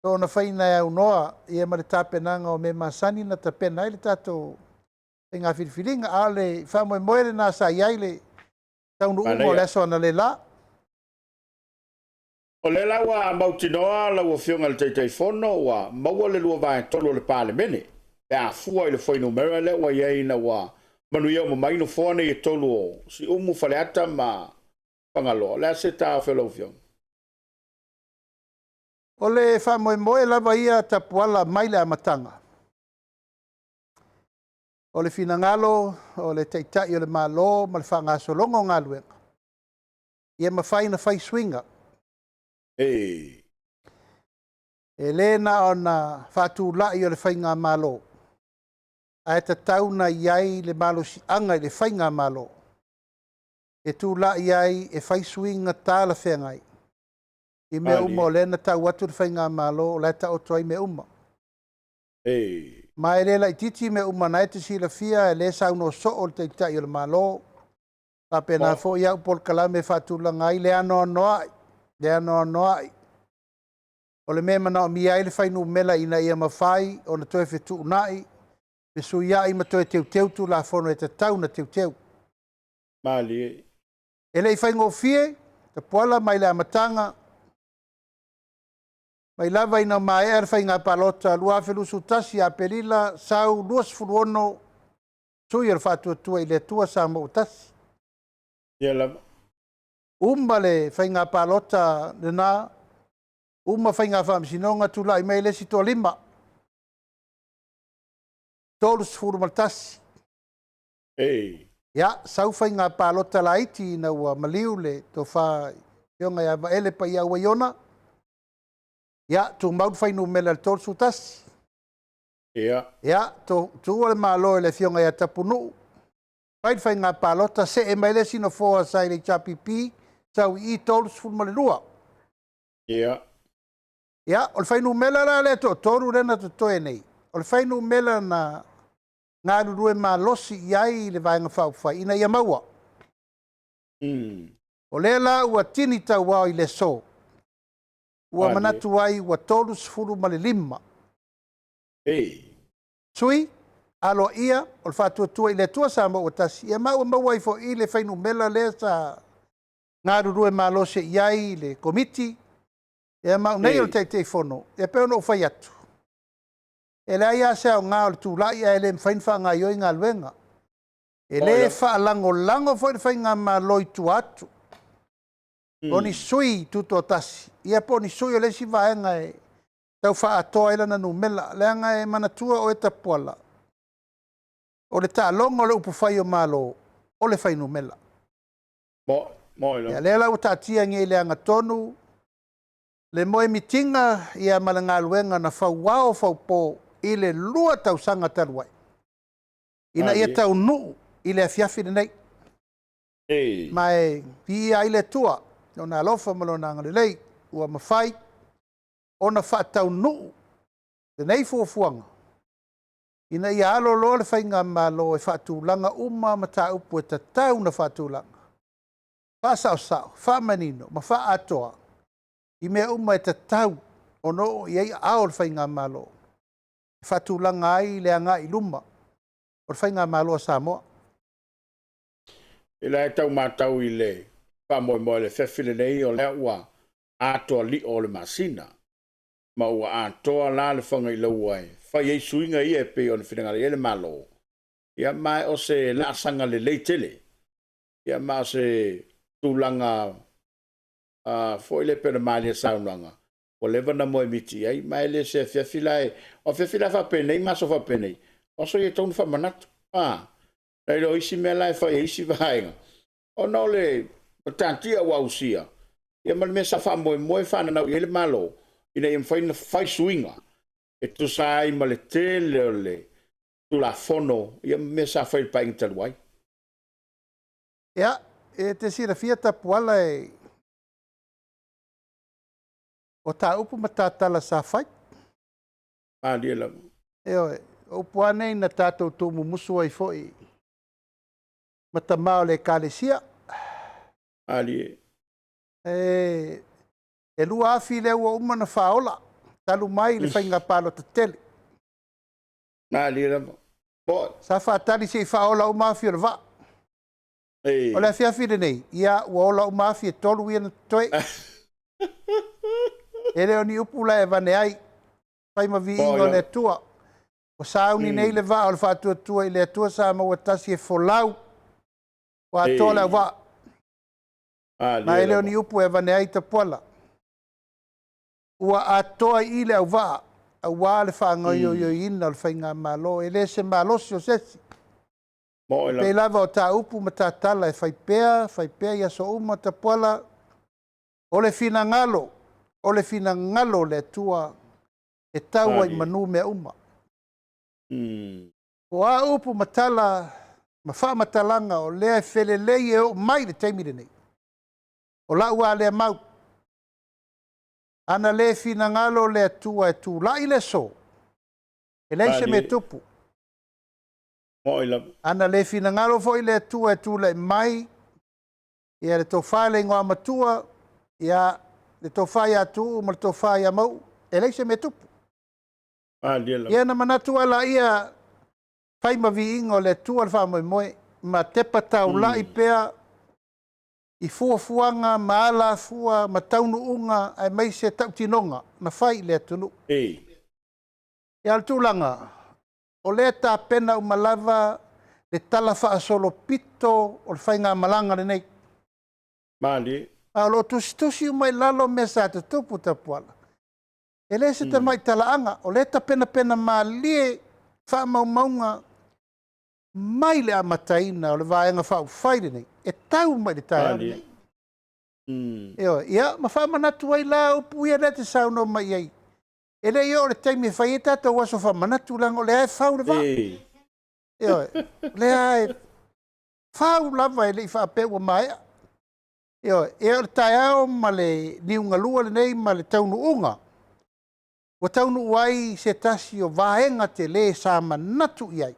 Speaker 2: soona faina e aunoa ia ma le tapenaga o mea masani na tapena ai le tatou faiga filifiliga. A o le faamoemoe lena sa i ai le taunuuga o le aso analeila.
Speaker 1: O lea la ua mautinoa lau Afioga i le Taitaifono ua maua le 2/3 o le Palemene pe a fua i le fuainumera lea ua i ai ina ua manuia uma mai nofoa nei e 3 o Siumu, Faleata ma Fagaloa. O le a se taofi o lau Afioga?
Speaker 2: O le faamoemoe lava ia Tapuala mai le amataga. O le finagalo o le Taitai o le Malo ma le faagasologa o galuega, ia mafai ona fai suiga. E le na ona faatulai o le faigamalo, ae tatau ona i ai le malosiaga i le faigamalo e tulai ai e fai suiga talafeagai i mea uma o lea na tau atu le faigamalo o la e taoto ai mea uma. Ma e le laitiiti mea uma na e te silafia e le saunoa soo le Taitai o le Malo. Faapena foi au polokalame e faatulaga ai le anoanoai, le anoanoai. O le mea e manaomia ai le fuainumera ina ia mafai ona toe fetuunai, fesuiai ma toe teuteu Tulafono e tatau ona teuteu.
Speaker 1: Malie.
Speaker 2: E le i faigofie, Tapuala mai le amataga, mai lava ina maea le faiga palota 2021 ia Aperila, sau 26 sui o le Faatuatua i le Atua Samoa ua tasi.
Speaker 1: Ia lava.
Speaker 2: Uma le faiga palota lena, uma faiga faamasinoga, tulai mai le isi toalima, 31. Ia, sau faiga palota laiti ina ua maliu le tofa Afioga ia Vaele Paiaaua Iona. Ia, tumau le fuainumera i le 31. Ia, tuua le Malo i le Afioga ia Tapunuu, fai le faiga palota, see mai le isi nofoa sa i le HRPP, sau i i 32. Ia, o le fuainumera la lea toatolu lea na totoe nei, o le fuainumera na galulue malosi i ai le Vaega Faaupufai ina ia maua. O lea la ua tini tauao i le aso, ua manatu ai ua 35. Sui aloaia o le Faatuatua i le Atua Samoa ua tasi, ia ma ua maua ai foi i le fuainumera lea sa galulue malosi i ai le Komiti, ia ma au nei o le Taitaifono, e pei ona ou fai atu, e leai lava se aoga o le tulai ae le mafai ona faagaoioi galuega. E le faalagolago foi le faigamalo i tua atu. O ni sui tutoatasi, ia po o ni sui o le isi vaega e tau faaatoa ai lana numera. Leaga e manatua oe Tapuala, o le taaloga o le upufai o Malo, o le fuainumera. Ia lea la ua taatia nei i le agatonu le moemitiga ia ma le galuega na fauao faupo i le 2 tausaga talu ai, ina ia taunuu i le afiafi lenei. Ma e viia ai le Atua, Lona alofa ma Lona agalelei ua mafai ona faataunuu lenei fuafuaga ina ia alo loa le faigamalo e faatulaga uma mataupu e tatau ona faatulaga, faasaosao, faamanino ma faaatoa i mea uma e tatau ona oo i ai aao o le faigamalo e faatulaga ai le agai i luma o le faigamalo a Samoa.
Speaker 1: E la tau matau i le faamoemoe o le afiafi lenei, o lea ua atoa lio o le masina, ma ua atoa la le fagailaua e fai ai suiga ia e pei ona finagalo i ai le Malo. Ia, ma o se laasaga lelei tele. Ia, ma o se tulaga foi lea pei ona malie i saunoaga, ua leva ona moemiti i ai, ma e le o se afiafi la e... O afiafi la faapenei ma aso faapenei, o aso ia e tatau ona faamanatu. Nai lo isi mea la e fai e isi vaega, ona o le matatia ua ausia. Ia ma le mea sa faamoemoe faananau i ai le Malo ina ia mafai ona fai suiga e tusa ai ma le tele o le Tulafono ia ma mea sa fai i le Paeaiga talu ai.
Speaker 2: Ia, e te silafia Tapuala e o ta upu ma ta tala sa fai.
Speaker 1: Malie lava.
Speaker 2: Ioe, o upu lava nei na tatou tuumumusu ai foi ma tama o le Ekalesia.
Speaker 1: Malie.
Speaker 2: E 2,000 lea ua uma ona faaola talu mai le faiga palota tele.
Speaker 1: Malie lava. Boy.
Speaker 2: Sa faatali se i faaola uma afi o le vaa. O le afiafi lenei, ia ua ola uma afi e 3 ia na totoe. E le o ni upu la e avane ai, fai ma viiga o le Atua. Ua sauni nei le vaa o le faatuatua i le Atua sa maua tasi e folau, ua atoa le auvaa. Ma e le o ni upu e avane ai Tapuala. Ua atoa i i le auvaa, aua le faagaoioioina o le faigamalo, e le se malosi o se isi. E pei lava o ta upu ma ta tala e fai pea, fai pea i aso uma Tapuala, o le finagalo, o le finagalo o le Atua e tau ai i manu mea uma. O a upu ma tala ma faamatalaga o lea e felelei e oo mai i le taimi lenei, o lau lava lea mau, ana le finagalo le Atua e tulai le aso, e leai se mea e tupu. Ana le finagalo foi le Atua e tulai mai, ia le tofa i le Igoamatua, ia le tofa ia Tuuu ma le tofa ia Mauu, e leai se mea e tupu. Ia ona manatu lava laia, fai ma viiga o le Atua le faamoemoe, ma tepa taulai pea i fuafuaga ma alafua ma taunuuga aemaise tautinoga na fai i le atunuu. Ia, o le tulaga, o lea e tapena uma lava le talafaasolopito o le faigamalaga lenei.
Speaker 1: Malie.
Speaker 2: A o lo o tusitusi uma i lalo mea sa tutupu Tapuala. E le se tamai talaaga, o lea e tapenapena malie faamaumauga mai le amataina o le Vaega Faaupufai lenei e tau mai i le taeao lenei. Ioe, ia ma faamanatu ai la upu ia lea e te saunoa mai i ai. E le i oo i le taimi e fai ai tatou aso faamanatu, leaga o lea e fau le vaa. Ioe, o lea e fau lava e le i faapea ua maea. Ioe, ia o le taeao ma le niugalua lenei ma le taunuuga, ua taunuu ai se tasi o vaega tele sa manatu i ai,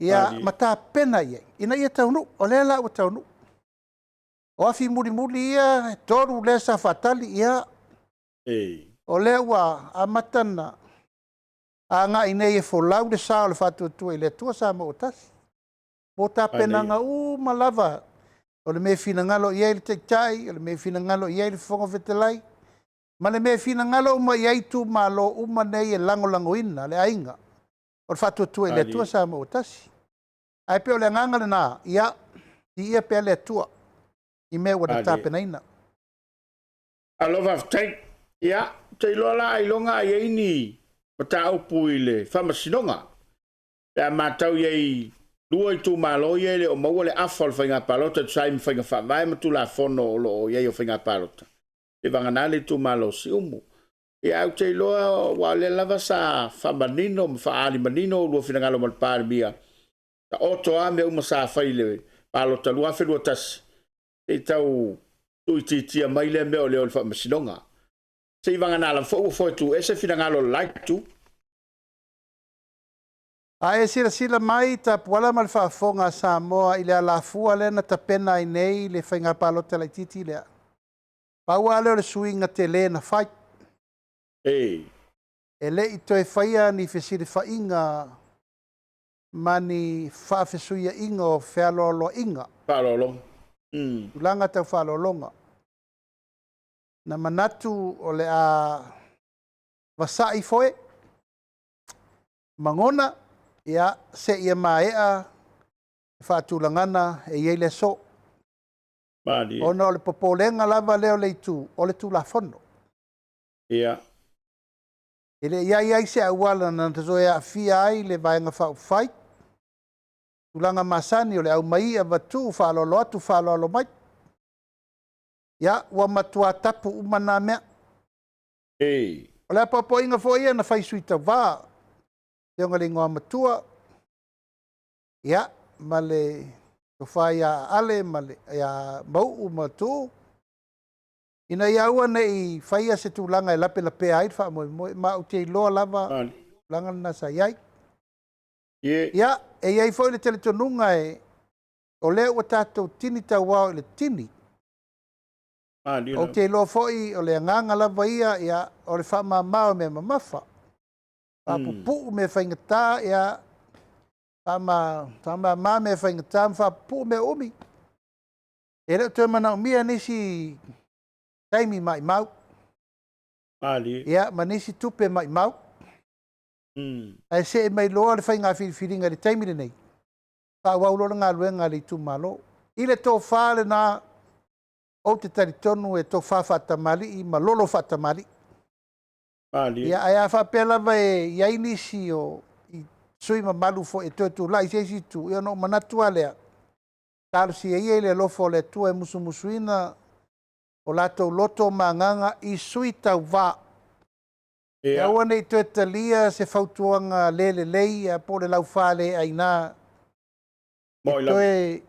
Speaker 2: ia ma tapena i ai, ina ia taunuu. O lea la ua taunuu. O afi mulimuli ia e 3 lea sa faatali, ia o lea ua amata ona agai nei e folau le sa o le faatuatua i le Atua sa maua tasi. Mo tapenaga uma lava, o le mea e finagalo i ai le Taitai, o le mea e finagalo i ai le Fofoga Fetalai, ma le mea e finagalo uma i ai itumalo uma nei e lagolagoina le aiga o le faatuatua i le Atua sa maua tasi. Ae pei o le agaga lena, ia, viia pea le Atua i mea ua na tapenaina.
Speaker 1: Alo faafetai. Ia, ou te iloa la ailoga a i ai ni mataupu i le Faamasinoga. Pe a matau i ai 2 itumalo ia e le o maua le afa o le faiga palota e tusa ai ma faiga faavae ma Tulafono o lo o i ai o faiga palota, e vagana le itumalo o Siumu. Ia, ae ou te iloa aua o lea lava sa faamanino ma faaali manino lua finagalo ma le Palemia, taoto lava mea uma sa fai i le palota 2021, se i tau tuuitiitia mai lea mea o le o i le Faamasinoga. Se i vagana lava foi ua foe tuuese finagalo o le la itu.
Speaker 2: A e silasila mai Tapuala ma le faafofoga a Samoa i le alafua lea na tapena ai nei le faiga palota laitiiti lea, pau lava lea o le suiga tele na fai. E le i toe faia ni fesilafaiga ma ni faafesuiaiga o fealoaloaiga.
Speaker 1: Faaaloaloga.
Speaker 2: Tulaga tau faaaloaloga. Na manatu o le a vasai foe, magona, ia, seia maea le faatulagana e i ai le aso.
Speaker 1: Malie.
Speaker 2: Ona o le popolega lava lea o le itu, o le Tulafono.
Speaker 1: Ia.
Speaker 2: E le i ai ai se auala na toe aafia ai le Vaega Faaupufai, tulaga masani o le aumai avatu, faaaloalo atu, faaaloalo mai. Ia, ua matua tapu uma na mea.
Speaker 1: Ei.
Speaker 2: O le apoapoaiga foi ia na fai sui tauvā, Afioga i le Igoamatua, ia, ma le tofa ia Ale ma le, ia Mauu ma Tuuu, ina ia aua ne i faia se tulaga e lapelapea ai le faamoemoe, ma ou te iloa lava tulaga lena sa i ai. Ia, e i ai foi le talitonuga e, o lea ua tatou tini tauao i le tini. Ou te iloa foi o le agaga lava ia, ia, o le faamama o mea mamafa. Faapupuu mea faigata, ia, faamama mea faigata ma faapupuu mea umi. E le o toe manaomia nisi taimi maumau. Ia, ma nisi tupe maumau. Ae see mai loa le faiga filifiliga i le taimi lenei, faaauau loa le galuega a le itumalo. I le tofa lena, ou te talitonu e tofa faatamalii ma lolo faatamalii. Ia, ae a faapea lava e i ai nisi o sui mamalu foi e toe tulai i se isi itu, ia ona ou manatu lava lea, talosia ia i le alofa o le Atua e musumusuina o latou loto ma agaga i sui tauvā. E aua ne i toe talia se fautuaga le lelei po o le laufaleaina e toe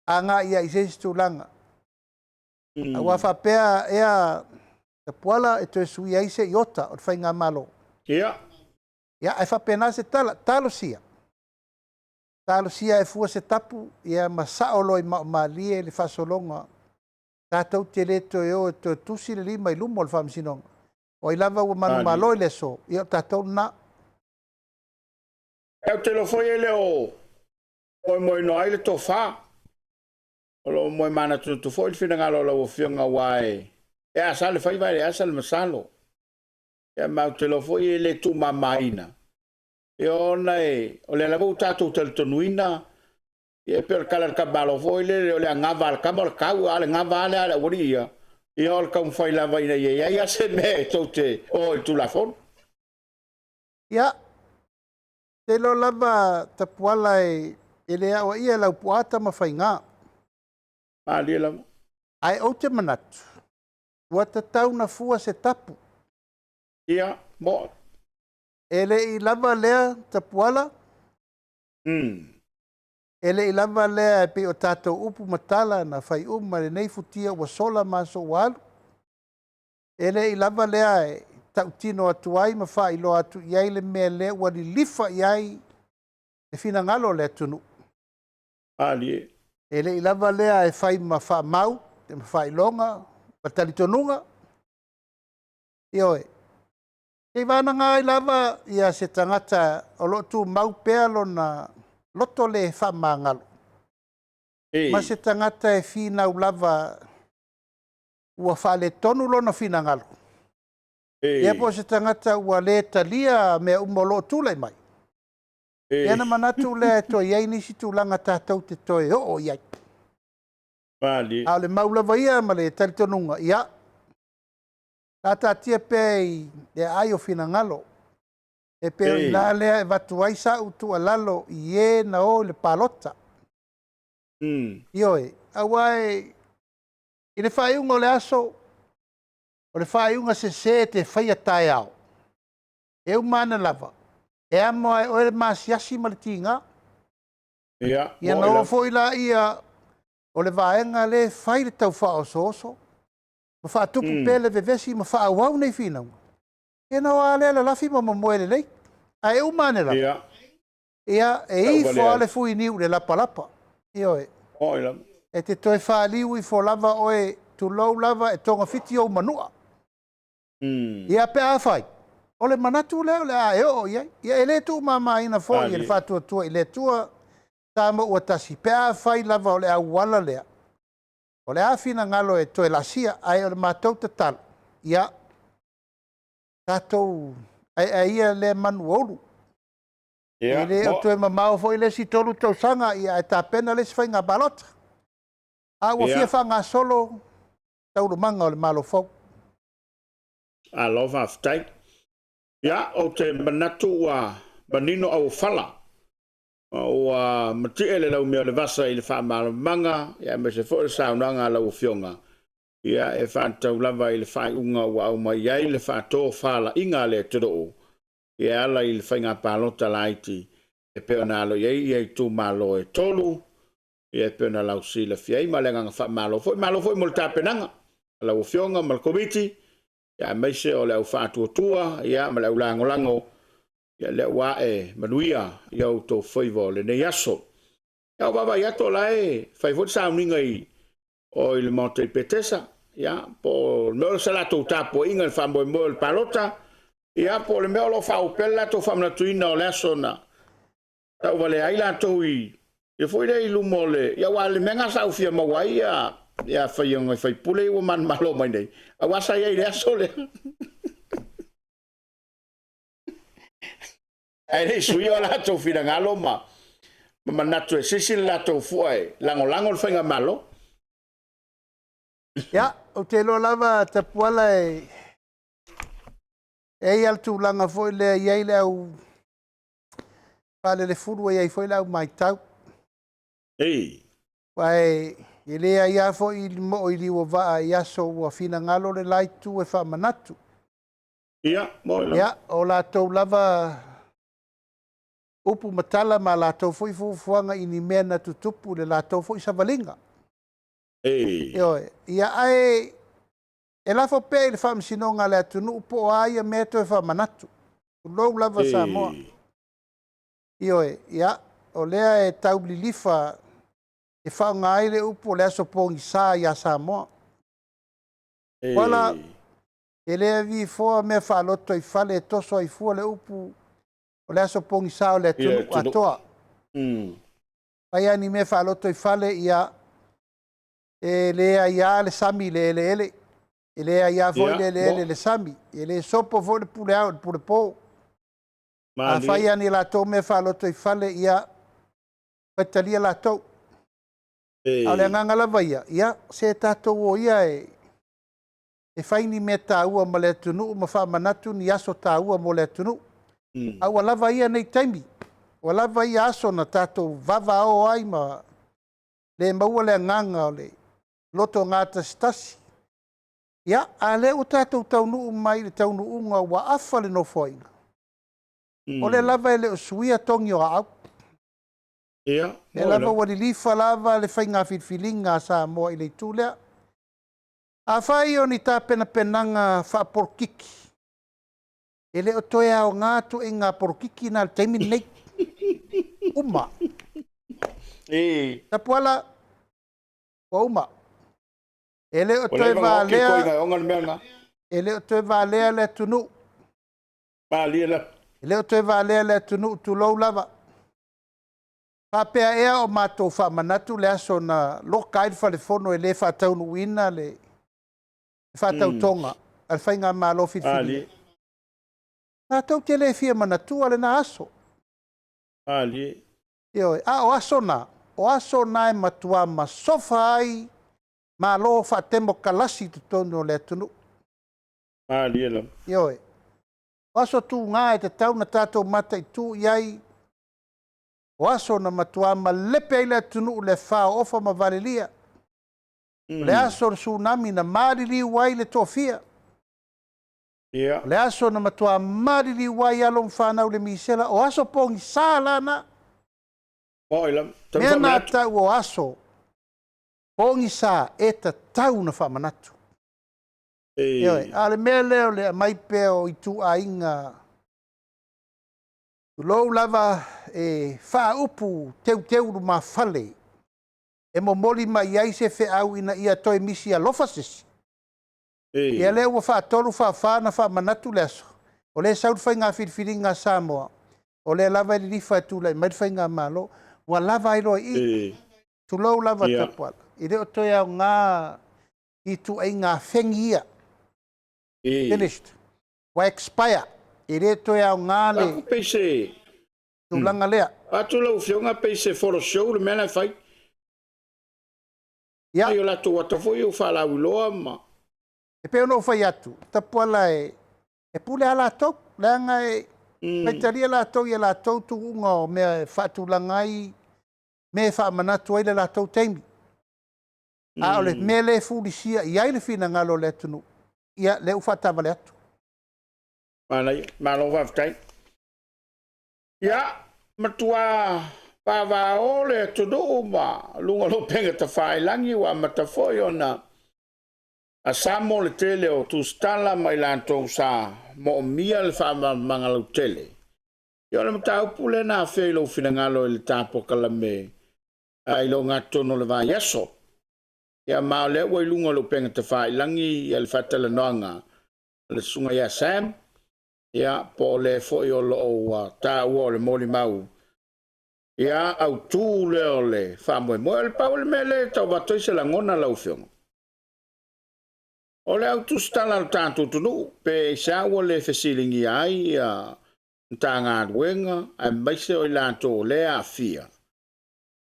Speaker 2: agai ai i se isi tulaga. Aua faapea ea Tapuala e toe suia ai se iota o le faigamalo. Ia, ae faapena se tala, talosia. Talosia e fua se tapu, ia ma sao loa i maaomalie le faasologa. Tatou te le toe o e toe tusi le lima i luma o le Faamasinoga. O ai lava ua manumalo i le aso, ia o tatou lena.
Speaker 1: Ou te iloa foi e le o moemoenoa ai le tofa. O lo o moe manatunatu foi le finagalo o lau Afioga, aua e asa le faiva e le asa le masalo. Ia, ma ou te iloa foi e le tuumamaina, ia ona o lea lava ua tatou talitonuina, ia e pei o le tala a le tamalo foi lele, o le anava a le tama o le tau, a o le gava lava lea a le aualii ia, ia o le taumafai lava ina ia i ai se mea e tou te o i le Tulafono.
Speaker 2: Ia, te iloa lava Tapuala e le aoaia e Laupua Tamafaiga.
Speaker 1: Malie lava.
Speaker 2: Ae ou te manatu, ua tatau na fua se tapu.
Speaker 1: Ia, mo.
Speaker 2: E le i lava lea Tapuala. E le i lava lea e pei o tatou upu ma tala na fai uma lenei futia ua sola ma aso ua alu. E le i lava lea e tautino atu ai ma faailoa atu i ai le mea lea ua lilifa i ai le finagalo o le atunuu.
Speaker 1: Malie.
Speaker 2: E le i lava lea e fai ma faamau, ma faailoga, ma talitonuga. Ioe. Seivagana ai lava ia se tagata o lo o tumau pea lona loto le faamagalo. Ma se tagata e finau lava ua faaletonu lona finagalo. Ia po o se tagata ua le talia mea uma o lo o tulai mai. Ia na manatu lea e toe i ai nisi tulaga tatou te toe oo i ai.
Speaker 1: Malie.
Speaker 2: A o le mau lava ia ma le talitonuga, ia, taatia pea i le aai o finagalo. E pei o i ina lea e avatu ai sau tuualalo i e na o i le palota. Ioe, aua e, i le faaiuga o le aso, o le faaiuga sese e te faia taeao, e uma ane lava, e amo ai oe le masiasi ma le tiga.
Speaker 1: Ia,
Speaker 2: Ia na oo foi laia o le vaega lea e fai le tau faaosooso, ma faatupu pea le vevesi ma faaauau nei finauga. Ia na o lava lea lalafi ma momoe lelei. Ae uma ane lava. Ia, e ifo lava le fuiniu i le lapalapa. Ioe. E te toe faliu ifo lava oe, tulou lava e togafiti ou manua. Ia pe a fai, o le manatu lea o le a e oo i ai. Ia e le tuumamaina foi e le faatuatua i le Atua Samoa ua tasi, pe a fai lava o le auala lea, o le a finagalo e toe laasia, ae o le matou tatalo, ia, tatou aeae ia lea manu ua ulu. E le o toe mamao foi le isi 3 tausaga, ia ae tapena le isi faiga palota. A ua fia faagasolo taualumaga o le Malo fou.
Speaker 1: Alo, faafetai. Ia, ou te manatu ua manino auofala. Ua matie le laumea o le vasa i le faamalamalamaga, aemaise foi le saunoaga a lau Afioga. Ia, e faatatau lava i le faaiuga ua aumai ai le faatofalaiga a le atunuu e ala i le faiga palota laiti e pei ona alo i ai ia itumalo e 3, ia e pei ona lausilafia ai, ma le agaga faamalo foi. Malo foi mo le tapenaga a lau Afioga ma le Komiti, ia aemaise o le au faatuatua, ia ma le au lagolago, ia lea ua ae manuia i outou faiva o lenei aso. Ia, ua vaavaai atu o la e fai foi le sauniga i o i le Maota i Petesa, ia, po o le mea o se latou tapuaiga i le faamoemoe o le palota, ia, po o le mea o lo o faaauau pea le latou faamanatuina o le aso na tauvalea ai latou i ia foi lea i luma o le... Ia, aua o le mea lena sa ou fia maua ai ia Afioga i sui usufono ia ua manumalo mai nei, aua sa i ai i le aso lea. Ae le i suia o latou finagalo ma manatu e sisi le latou fua e lagolago le faigamalo.
Speaker 2: Ia, ou te iloa lava Tapuala e i ai lava le tulaga foi lea e i ai le au faalelefulu e i ai foi le au matau.
Speaker 1: Ei.
Speaker 2: Aua e leai lava foi moo i liu o vaa i aso ua finagalo le la itu e faamanatu.
Speaker 1: Ia, mo
Speaker 2: Ia, o latou lava upu ma tala ma latou foi fuafuaga i ni mea na tutupu i le latou foi savaliga.
Speaker 1: Ei.
Speaker 2: Ioe. Ia, ae e lafo pea i le faamasinoga a le atunuu po o a ia mea toe faamanatu. Tulou lava Samoa. Ioe. Ia, o lea e tau lilifa e faaaoga ai le upu o le aso pogisa ia Samoa. Wala, e le avifoa mea faaloto i fale e toso ai fua le upu o le aso pogisa o le atunuu atoa. Fai lava ni mea faaloto i fale, ia e le aia le sami i le eleele, e le aia foi le eleele i le sami, e le sopo foi le pule ao i le pule po. A fai lava ni latou mea faaloto i fale, ia faitalia latou. A o le agaga lava ia, ia se tatou o ia e fai ni mea taua ma le atunuu ma faamanatu ni aso taua mo le atunuu. A ua lava ia nei taimi, ua lava ia aso na tatou vavaao ai ma le maua le agaga o le loto gatasitasi. Ia, a lea ua tatou taunuu mai i le taunuuga ua afa le nofoaiga, o lea lava e le o suia togi o aau.
Speaker 1: Ia,
Speaker 2: lea lava ua lilifa lava le faiga filifiliga a Samoa i le itu lea. Afai o ni tapenapenaga faapolokiki, e le o toe aoga tuaiga polokiki na i le taimi lenei. Uma. Tapuala, ua uma. E le o toe valea, e le o toe valea le atunuu. E le o toe valea le atunuu, tulou lava. Faapea ea o matou faamanatu le aso na loka ai le falefono e le faataunuuina le faatautoga a le faigamalo filifilia. Matou te le fia manatua lena aso. Ioe, a o aso na, o aso na e matua masofa ai malo faatemokalasi i totonu o le atunuu. Ioe, o aso tuga e tatau ona tatou mataitu i ai, o aso na matua malepe ai le atunuu le faaoofa ma valelia. O le aso o le tsunami na maliliu ai le toafia. O le aso na matua maliliu ai alo ma fanau le misela, o aso pogisa la na. Mea na tau o aso pogisa e tatau na faamanatu. Ioe, a o le mea lea o le aumai pea o ituaiga, tulou lava, e faaupu teuteu lumafale, e momoli mai ai se feau ina ia toe misi alofa sesi. Ia lea ua faatolu faafa na faamanatu le aso, o lea e sau le faiga filifiliga a Samoa, o lea lava e lilifa e tulai mai le faigamalo. Ua lava ai loa i i. Tulou lava Tapuala, e le o toe aoga ituaiga afegi ia. Finished. Ua expire. E le toe aoga le tulaga lea.
Speaker 1: Atu lau Afioga pei se photo show le mea la e fai.
Speaker 2: Ia.
Speaker 1: Ai o latou ata foi ua faalauiloa ma...
Speaker 2: E pei ona ou fai atu, Tapuala e pule a latou, leaga e faitalia latou i a latou tuuga o mea e faatulaga ai, mea e faamanatu ai le latou taimi. A o le mea lea e fulisia i ai le finagalo o le atunuu, ia lea ua faataavale atu.
Speaker 1: Manaia, malo faafetai. Ia, matua vavao le atunuu ma luga o upega tafailagi ua amata foi ona asamo le tele o tusitala ma i latou sa moomia le faamalamalamaga lautele. Ia o le mataupu lea na afea i lou finagalo i le ta polokalame i le ogatotonu o le vaiaso. Ia ma o lea ua i luga o le upega tafailagi ia le faatalanoaga a le susuga ia Sam, ia po o le foi o lo o ua taua o le molimau ia autu lea o le faamoemoe. O le pau le mea lea e tau avatu ai se lagona lau Afioga, o le au tusitala a le tatou atunuu, pe aisea ua le fesiligia ai ia Matagaluega aemaise o i latou o lea e aafia.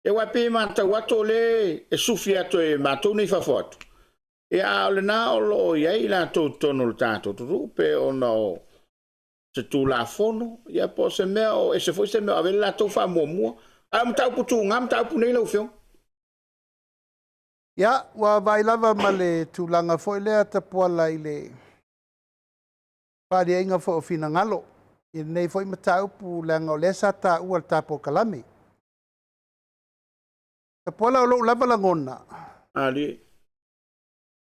Speaker 1: Ia aua e pei e matau atu o lea e sufi atu e matou nei i fafo atu, ia a o lena o lo o i ai i latou i totonu o le tatou atunuu, pe ona o se Tulafono, ia po o se mea o ese foi se mea o ave i ai le latou faamuamua. A o mataupu tuga mataupu nei lau Afioga.
Speaker 2: Ia, ua vaai lava ma le tulaga foi lea Tapuala i le faaaliaiga foi o finagalo i lenei foi mataupu leaga o lea sa taua i le ta polokalame. Tapuala o lou lava lagona,
Speaker 1: Ali.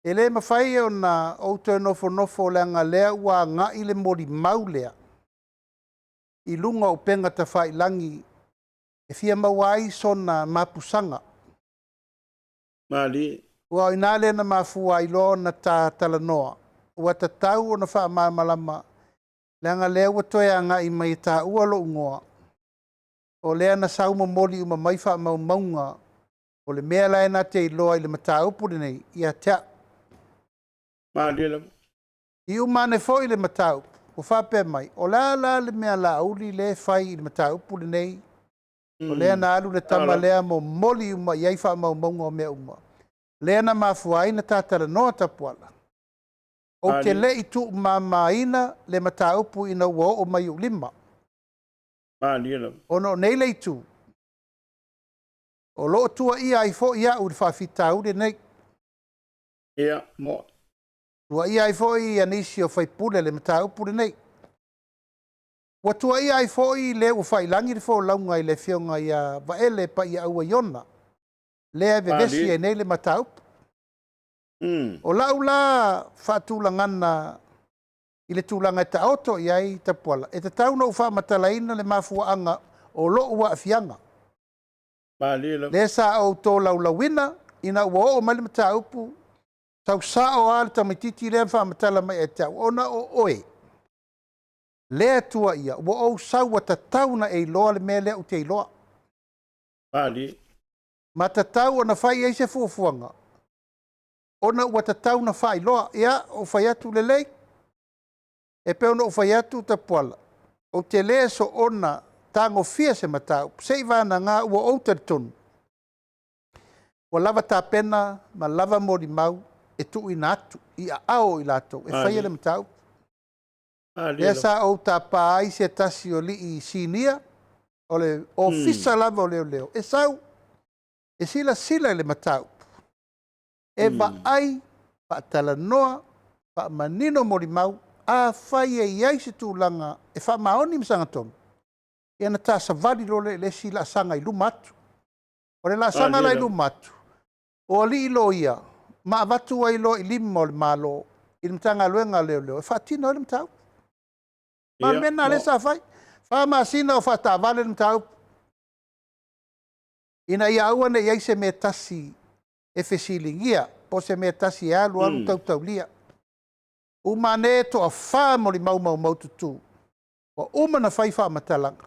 Speaker 2: e le mafai ona ou toe nofonofo leaga o lea ua agai le molimau lea i luga o upega tafailagi e fia maua ai sona mapusaga.
Speaker 1: Malie.
Speaker 2: Aua o i ina lea na mafua ai loa ona ta talanoa, ua tatau ona faamalamalama leaga o lea ua toe agai mai e taua lou igoa, o lea na sau momoli uma mai faamaumauga o le mea la e na te iloa i le mataupu lenei ia te au.
Speaker 1: Malie lava.
Speaker 2: I uma ane foi le mataupu ua faapea mai, o le a la le mea Laauli lea e fai i le mataupu lenei, o lea na alu le tama lea momoli uma i ai faamaumauga o mea uma, lea na mafua ai ona ta talanoa Tapuala. Ou te le i tuumamaina le mataupu ina ua oo mai i ou lima.
Speaker 1: Malie lava.
Speaker 2: Ona o nei le itu, o lo o tuuaia ai foi au i le faafitauli lenei.
Speaker 1: Ia, mo.
Speaker 2: Tuuaia ai foi ia nisi o faipule i le mataupu lenei. Ua tuuaia ai foi le ua faiilagi le folauga i le afioga ia Vaele Paiaaua Iona, lea e vevesi ai nei le mataupu. O lau la faatulagana i le tulaga e taoto i ai Tapuala, e tatau ona ou faamatalaina le mafuaaga o lou aafiaga.
Speaker 1: Malie lava.
Speaker 2: Lea sa ou tolaulauina ina ua oo mai le mataupu, sau sao lava le tamaitiiti lea ma faamatala mai ia te au, ona o oe lea e tuuaia, ua ou sau ua tatau ona e iloa le mea lea ou te iloa.
Speaker 1: Malie.
Speaker 2: Ma tatau ona fai i ai se fuafuaga, ona ua tatau ona faailoa. Ia, ou fai atu lelei, e pei ona ou fai atu Tapuala, ou te le soona tagofia se mataupu, seivagana ua ou talitonu ua lava tapena ma lava molimau e tuuina atu i aao o i latou e faia le mataupu. Lea sa ou tapa ai se tasi o alii sinia o le Ofisa lava o Leoleo e sau e silasila i le mataupu, e vaai, faatalanoa, faamanino molimau, afai e i ai se tulaga e faamaoni ma sagatonu, ia ona ta savali loa lea i le isi laasaga i luma atu. O le laasaga la i luma atu, o alii loia ma avatu ai loa i lima o le Malo i le Matagaluega a Leoleo e faatino ai le mataupu. Ma o le mea lena lea sa fai. 4 masina o faataavale le mataupu, ina ia aua ne i i ai se mea tasi e fesiligia, po o se mea tasi e alu alu tautaulia. Uma ane toa 4 molimau maumaututu, ua uma ona fai faamatalaga,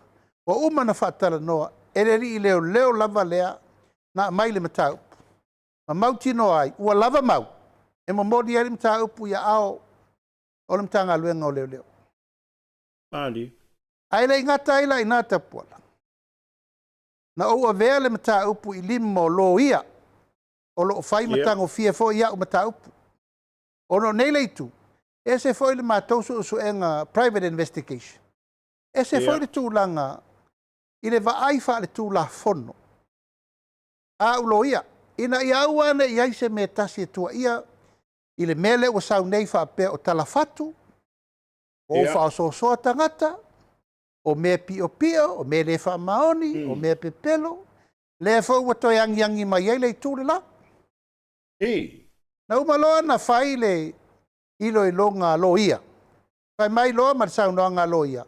Speaker 2: ua uma ona faatalanoa e le alii leoleo lava lea na aumai le mataupu, ma mautinoa ai ua lava mau e momoli ai le mataupu i aao o le Matagaluega o Leoleo.
Speaker 1: Malie.
Speaker 2: Ae le i gata ai la i ina Tapuala, na ou avea le mataupu i lima o loia o lo o fai ma tagofia foi au mataupu. Ona o nei le itu, ese foi le matou suesuega private investigation, ese foi le tulaga i le vaai faaletulafono a au loia. Ina ia aua ne i i ai se mea e tasi e tuuaia i le mea lea ua sau nei faapea o talafatu, o faaosoosoa tagata, o mea piopio, o mea le faamaoni, o mea pepelo, lea foi ua toe agiagi mai ai le itu le la. Na uma loa ona fai le iloiloga a loia, fai mai loa ma le saunoaga a loia,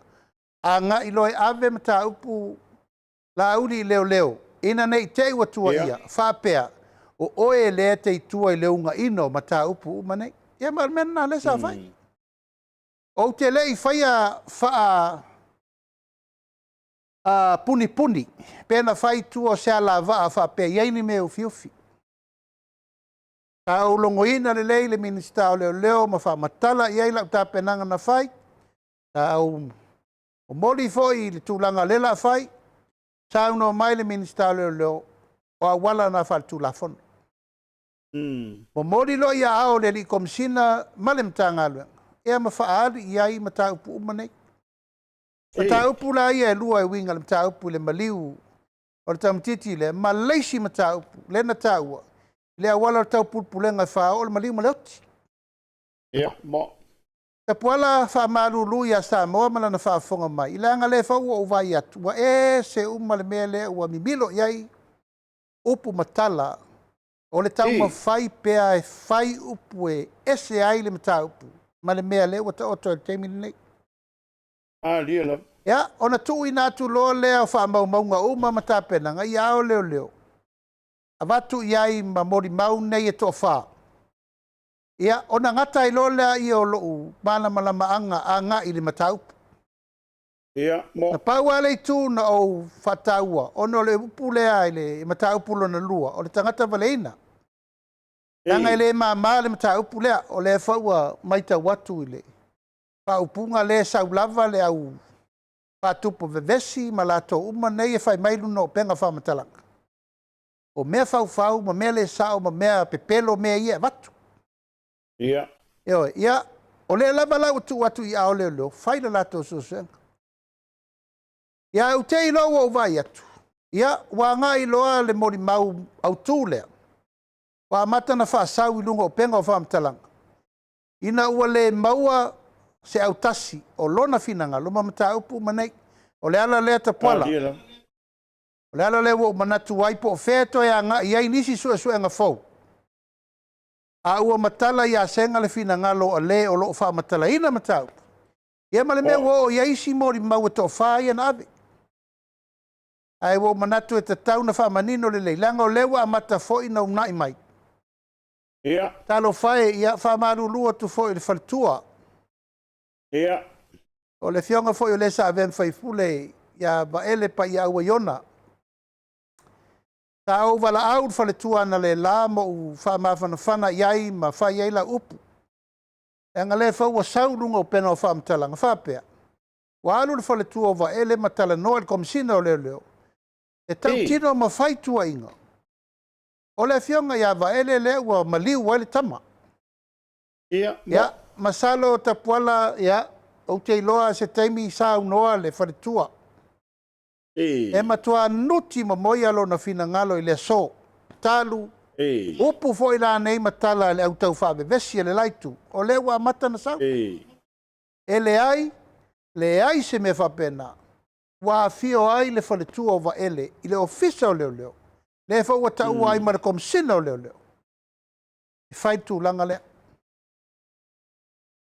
Speaker 2: agai loa e ave mataupu Laauli i leoleo, ina ne i te i ua tuuaia, faapea, o oe lea e te i tua i le unaiina o mataupu uma nei. Ia ma o le mea lena o lea sa fai. Ou te le i faia faa punipuni pe na fai i tua o se alavaa faapea e i ai ni mea ufiufi. Sa ou logoina lelei le Minisita o Leoleo ma faamatala i ai lau tapenaga na fai. Sa ou momoli foi i le tulaga o lea o le a fai, saunoa mai le Minisita o Leoleo, o auala na faale-tulafono. Momoli loa i aao o le alii Komesina ma le Matagaluega, ia ma faaali i ai mataupu uma nei. Mataupu la ia e lua e uiga i le mataupu i le maliu o le tamaitiiti lea, ma le isi mataupu lea na taua, le auala o le taupulepulega e faaoo le maliu ma le oti.
Speaker 1: Ia, mo.
Speaker 2: Tapuala faamalulu ia Samoa ma lana faafofoga mai, leaga lea foi ua ou vaai atu, ua ese uma le mea lea ua mimilo i ai upu ma tala, o le taumafai pea e fai upu e ese ai le mataupu ma le mea lea ua taoto ai i le taimi lenei.
Speaker 1: Alia lava.
Speaker 2: Ia, ona tuuina atu loa lea o faamaumauga uma ma tapenaga i aao leoleo, avatu i ai ma molimau nei e toafa. Ia, ona gata ai loa lea o lou malamalamaaga agai i le mataupu.
Speaker 1: Ia, mo.
Speaker 2: Na pau lava le itu na ou faataua, ona o le upu lea i le mataupu lona lua, o le tagata valeina. Leaga e le mama le mataupu lea, o lea foi ua matau atu i le faaupuga lea e sau lava le au faatupu vevesi ma latou uma nei e fai mai luga o upega faamatalaga. O mea faufau ma mea le sao ma mea pepelo mea ia e avatu.
Speaker 1: Ia.
Speaker 2: Ioe, ia, o lea lava la ua tuu atu i aao o leoleo, fai le latou suesuega. Ia, ou te iloa ua ou vaai atu, ia, ua agai loa le molimau autu lea, ua amata ona faasau i luga o upega o faamatalaga, ina ua le maua se autasi o lona finagalo ma mataupu uma nei. O le ala lea Tapuala, o le ala lea ua ou manatu ai po o fea e toe agai i ai nisi suesuega fou, a ua matala ia Sega le finagalo o le o lo o faamatalaina mataupu, ia ma le mea ua oo i ai isi molimau e toafa ia na ave. Ae ua ou manatu e tatau ona faamanino lelei, leaga o lea ua amata foi ona uunai mai.
Speaker 1: Ia.
Speaker 2: Talofa e, ia faamalulu atu foi i le faletua.
Speaker 1: Ia.
Speaker 2: O le afioga foi o le sa avea ma faipule ia Vaele Paiaaua Iona. Sa ou valaau i le faletua analeila ma ou faamafanafana i ai ma fai ai lau upu. Leaga lea foi ua sau i luga o upega o faamatalaga faapea, ua alu le faletua o Vaele ma talanoa i le Komesina o Leoleo, e tautino ma fai tuuaiga. O le afioga ia Vaele lea ua maliu ai le tama.
Speaker 1: Ia,
Speaker 2: Ia, masalo Tapuala, ia, ou te iloa se taimi saunoa le faletua. E matua nuti momoia lona finagalo i le aso. Talu, upu foi la nei ma tala a le au taufaavevesi a le la itu, o lea ua amata ona sau. E leai, leai se mea faapena. Ua afio ai le faletua o Vaele i le Ofisa o Leoleo, lea foi ua taua ai ma le Komesina o Leoleo, e fai le tulaga lea.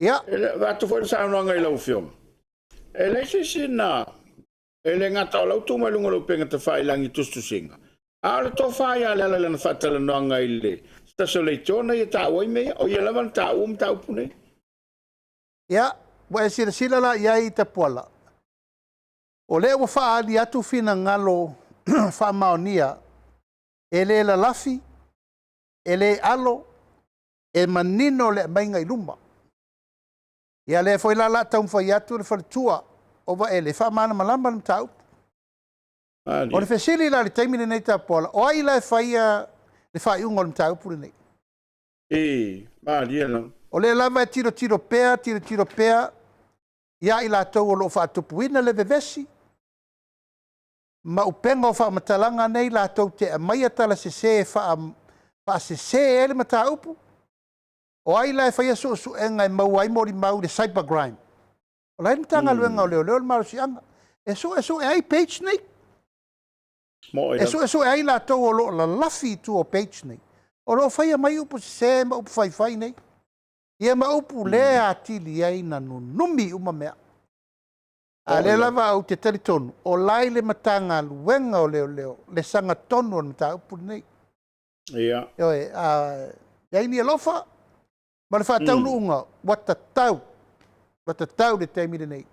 Speaker 2: Ia.
Speaker 1: E avatu foi le saunoaga i lau Afioga. E leai se isi na, e le gata o lau tu mai luga o le upega tafailagi i tusitusiga, a o le tofa ia Leala i lana faatalanoaga i le se tasi o leitio na ia taua ai mea ia, o ia lava na taua mataupu nei.
Speaker 2: Ia, ua e silasila la i ai Tapuala, o lea ua faaali atu finagalo faamaonia, e le lalafi, e le alo, e manino le aumaiga i luma. Ia lea foi la o le a taumafai atu le faletua o Vaele e faamalamalama le mataupu. O le fesili la i le taimi lenei Tapuala, o ai la e faia le faaiuga o le mataupu lenei?
Speaker 1: Malie lava.
Speaker 2: O lea lava e tilotilo pea, tilotilo pea ia i latou o lo o faatupuina le vevesi ma upega o faamatalaga nei latou te aumaia tala sese e faasese ai le mataupu? O ai la e faia suesuega e maua ai molimau i le cyber crime? O la e i le Matagaluega o Leoleo le malosiaga e suesue ai page nei. E suesue ai latou o lo o lalafi i tua o page nei, o lo o faia mai upu sese ma upu faifai nei, ia ma upu le atili ai na nunumi uma mea. A o lea lava ou te talitonu, o la e i le Matagaluega o Leoleo le sagatonu o le mataupu lenei. Ioe, a i ai ni alofa ma le faataunuuga ua tatau, ua tatau i le taimi lenei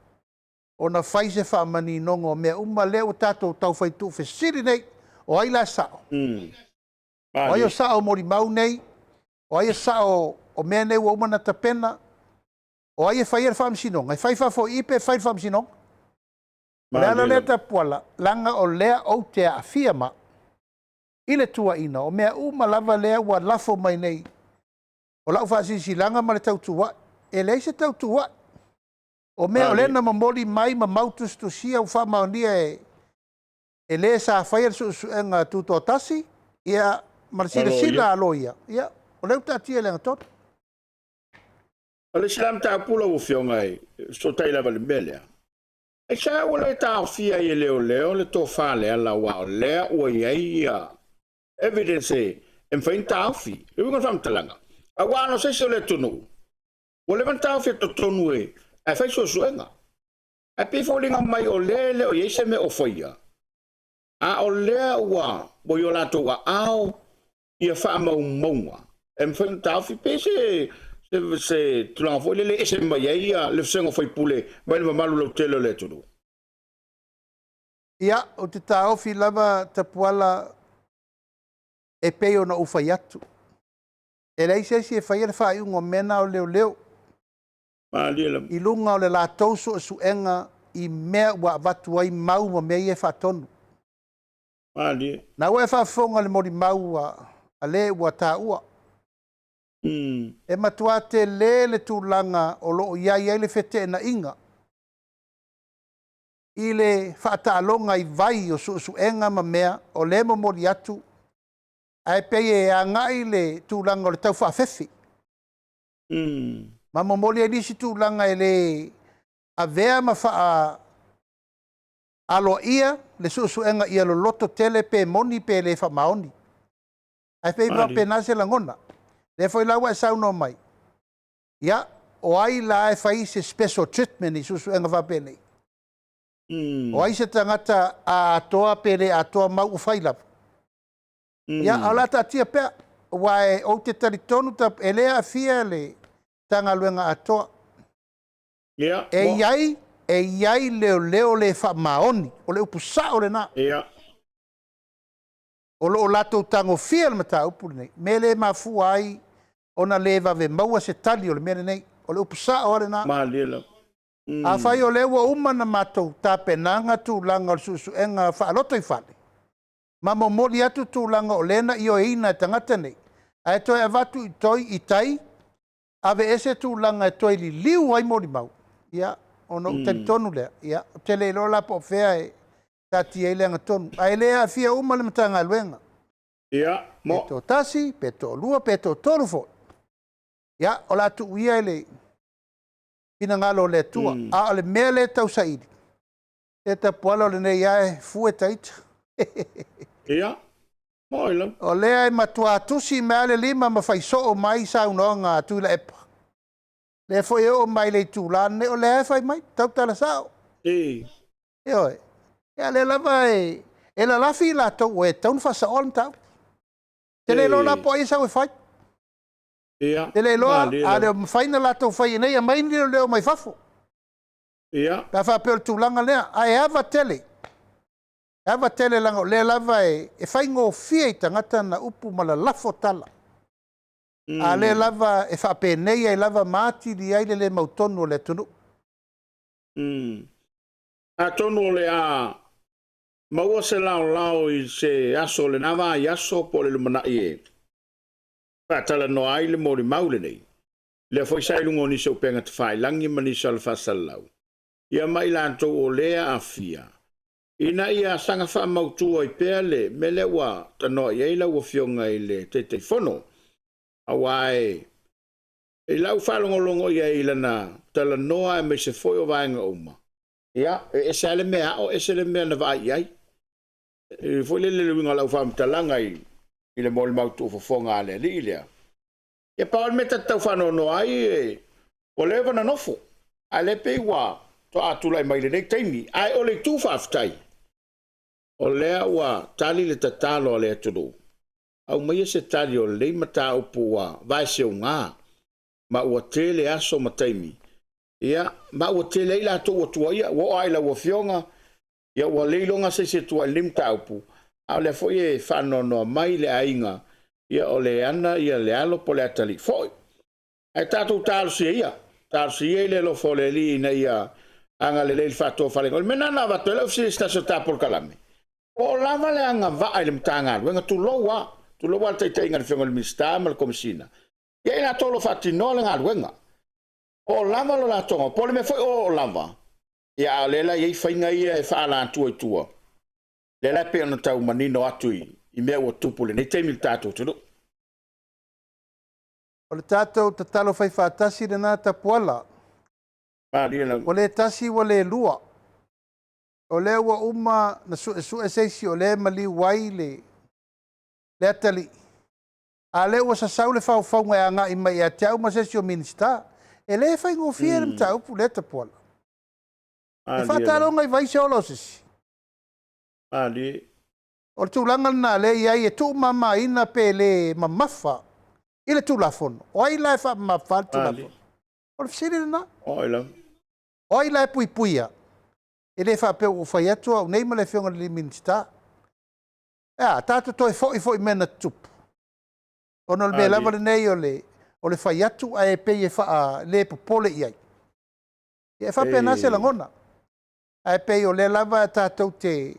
Speaker 2: ona fai se faamaninoga o mea uma lea ua tatou taufai tuufesili nei, o ai la e sao? O ai o sao o molimau nei? O ai e sao o mea nei ua uma ona tapena? O ai e faia le faamasinoga? E fai faafo'i pe fai le faamasinoga? O le ala lea Tapuala, leaga o lea ou te aafia ma i le tuuaiina o mea uma lava lea ua lafo mai nei. O lau faasilasilaga ma le tautua'i, e leai se tautua'i. O mea o lea na momoli mai ma mau tusitusia ua faamaonia e le sa faia le suesuega tutoatasi, ia, ma le silasila a loia, ia, o lea ua taatia i le agatonu.
Speaker 1: O le isi la mataupu lau Afioga e fesootai lava i le mea lea, aisea ua le taofia ai e leoleo le tofa a Leala aua o lea ua i ai evidence e mafai ona taofi? Le uiga o le faamatalaga, aua ana o se isi o le atunuu, ua leva ona taofi i totonu ae fai suesuega. Ae pei e foliga mai o lea e le o i ai se mea o faia, a o lea ua i o latou aao ia faamaumauga e mafai ona taofi. Pe se tulaga foi lele e ese mai ai le vasega o faipule mai le mamalu lautele o le atunuu.
Speaker 2: Ia, ou te taofi lava Tapuala e pei ona ou fai atu. E leai se isi e faia le faaiuga o mea na o leoleo. I luga o le latou suesuega i mea ua avatu ai mau ma mea ia e faatonu. Na ua e faafofoga i le molimau a le ua taua. E matua tele le tulaga o lo o i ai ai le feteenaiga i le faataaloga i vai o suesuega ma mea o lea e momoli atu, ae pei e agai le tulaga o le taufaafefe. Ma momoli ai nisi tulaga e le avea ma faa aloaia le suesuega ia loloto tele pe moni pe le faamaoni. Ae pei faapena se lagona. Lea foi la ua e saunoa mai, ia, o ai la e fai se special treatment i suesuega faapenei? O ai se tagata a atoa pe le atoa mau ua fai lava? Ia, a o le a taatia pea, aua ou te talitonu e le aafia le Matagaluega atoa. E i ai, e i ai leoleo le faamaoni, o le upu sao lena. O lo o latou tagofia le mataupu lenei, mea le mafua ai ona le vave maua se tali o le mea lenei. O le upu sao lava lena.
Speaker 1: Malie lava.
Speaker 2: Afai o lea ua uma ona matou tapenaga tulaga o le suesuega faalotoifale, ma momoli atu tulaga o lea na ioeina e tagata nei, ae toe avatu i toi i tai, aveese tulaga e toe liliu ai molimau, ia, ona ou talitonu lea, ia, ou te le iloa la po o fea e taatia ai le agatonu. Ae le aafia uma le Matagaluega. Pe toatasi, pe toalua, pe toatolu foi. Ia, o le a tuu ia i le finagalo o le Atua. A o le mea lea e tausaili, se Tapuala o lenei lava e fue taita.
Speaker 1: Ia, moi lava.
Speaker 2: O lea e matua tusi mai lava le lima ma fai soo mai saunoaga a Tuilaepa. Lea foi e oo mai le itula lenei, o lea e fai mai, tautala sao. Ioe. Ia, lea lava e lalafi i latou e tatau ona faasaoa le mataupu. Te le iloa la po o ai e sau e fai. Te le iloa, a le mafai ona latou fai nei, aumai ni leoleo mai fafo. Pe a faapea o le tulaga lea, ae ava tele. E ava tele leaga o lea lava e faigofie i tagata na upu ma lalafo tala. A lea lava e faapenei ai lava ma atili ai le le mautonu o le atunuu.
Speaker 1: Atonu o le a maua se laolao i se aso o lena vaiaso po o le lumanai e faatalanoa ai le molimau lenei. Lea foi sa i luga o nisi o upega tafailagi ma nisi o ala faasalalau. Ia ma i latou o lea aafia. Ina ia saga faamautu ai pea le mea lea ua tanoa i ai lau Afioga i le Taitaifono, aua e i lau faalogologo i ai i lana talanoa aemaise foi o vaega uma, ia, e ese lava le mea ao ese le mea na vaai i ai. E foi lele le uiga o lau faamatalaga i le molimau tuufofoga a le alii lea. Ia pau le mea ta te tau faanoanoa ai, ua leva ona nofo, a o lea pei ua faatoa tulai mai i lenei taimi. Ae o le itu faafetai, o lea ua tali le tatalo a le atunuu, aumaia se tali o lenei mataupu ua vaeseuga ma ua tele aso ma taimi, ia, ma ua tele ai latou ua tuuaia, ua oo lava i lau Afioga, ia ua le iloga se isi e tuuai i lenei mataupu, a o lea foi e faanoanoa mai le aiga, ia o le ana le alo po o le atalii foi. Ae tatou talosia ia, talosia ia i le alofa o le Alii ina ia agalelei i le faatofalaiga. O le mea lena na avatu ai lau fesili i se tasi o ta polokalame, po o lava le agavaa i le Matagaluega, tulou lava, tulou lava le taitaiga a le Afioga i le Minisita ma le Komesina, ia i latou o lo o faatinoa le galuega. Po o lava lo latou agavaa, po o le mea foi o lava, a o lea la e i ai faiga ia e faaalatua i tua, lea la e pei ona tau manino atu i mea ua tutupu i lenei taimi i le tatou atunuu.
Speaker 2: O le tatou tatalo faifaatasi lena Tapuala. Ua le tasi ua le lua. O lea ua uma na suesue se isi o lea e maliu ai le atalii, a o lea ua sasau le faufauga e agai mai ia te au ma se isi o Minisita. E le faigofie le mataupu lea Tapuala. E faataloga i vai se ola o se isi. O le tulaga lena o lea e i ai, e tuumamaina pe le mamafa i le Tulafono. O ai la e faamamafa le Tulafono? O le fesili lena. O ai la e puipuia? E le faapea ua ou fai atu au nei ma le Afioga i le Minisita. E a, tatou toe foi foi i mea na tutupu? Ona o le mea lava lenei o le fai atu ae pei e faale popole i ai. E faapena se lagona. Ae pei o lea lava tatou te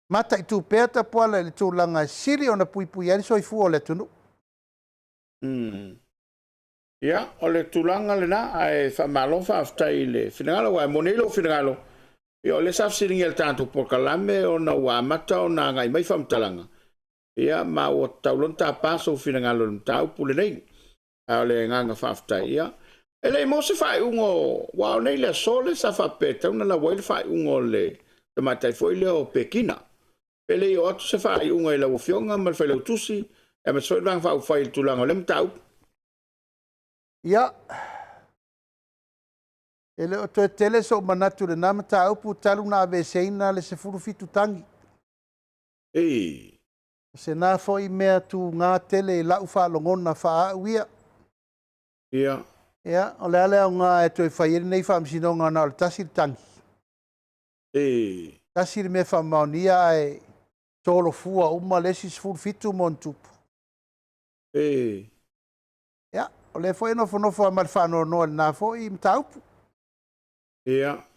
Speaker 2: mataitu pea Tapuala i le tulaga e sili ona puipuia ai le soifua o le atunuu.
Speaker 1: Ia, o le tulaga lena, ae faamalo faafetai i le finagalo, aua e moni ai lou finagalo, ia o lea sa fesiligia e le tatou polokalame ona ua amata ona agai mai faamatalaga, ia ma ua tatau loa ona tapa sou finagalo i le mataupu lenei. A o le agaga faafetai, ia, e le i maua se faaiuga, aua o nei le aso lea sa faapea e tatau ona lau ai le faaiuga o le tamaitai foi lea o Pekina. Pe le i oo atu se faaiuga i lau Afioga ma le Failautusi, aemaise foi le Vaega Faaupufai i le tulaga o lea mataupu.
Speaker 2: Ia, e le o toe tele sou manatu i lena mataupu talu ona aveeseina le 17 tagi. O se na foi mea tuga tele i lau faalogona faa-au ia. Ia, o le a le aoga e toe fai ai lenei faamasinoga na o le tasi le tagi. Tasi le mea faamaonia ae tolofua uma le isi 17 ma ona tupu. Ia, o lea foi e nofonofo lava ma le faanoanoa i lena foi mataupu.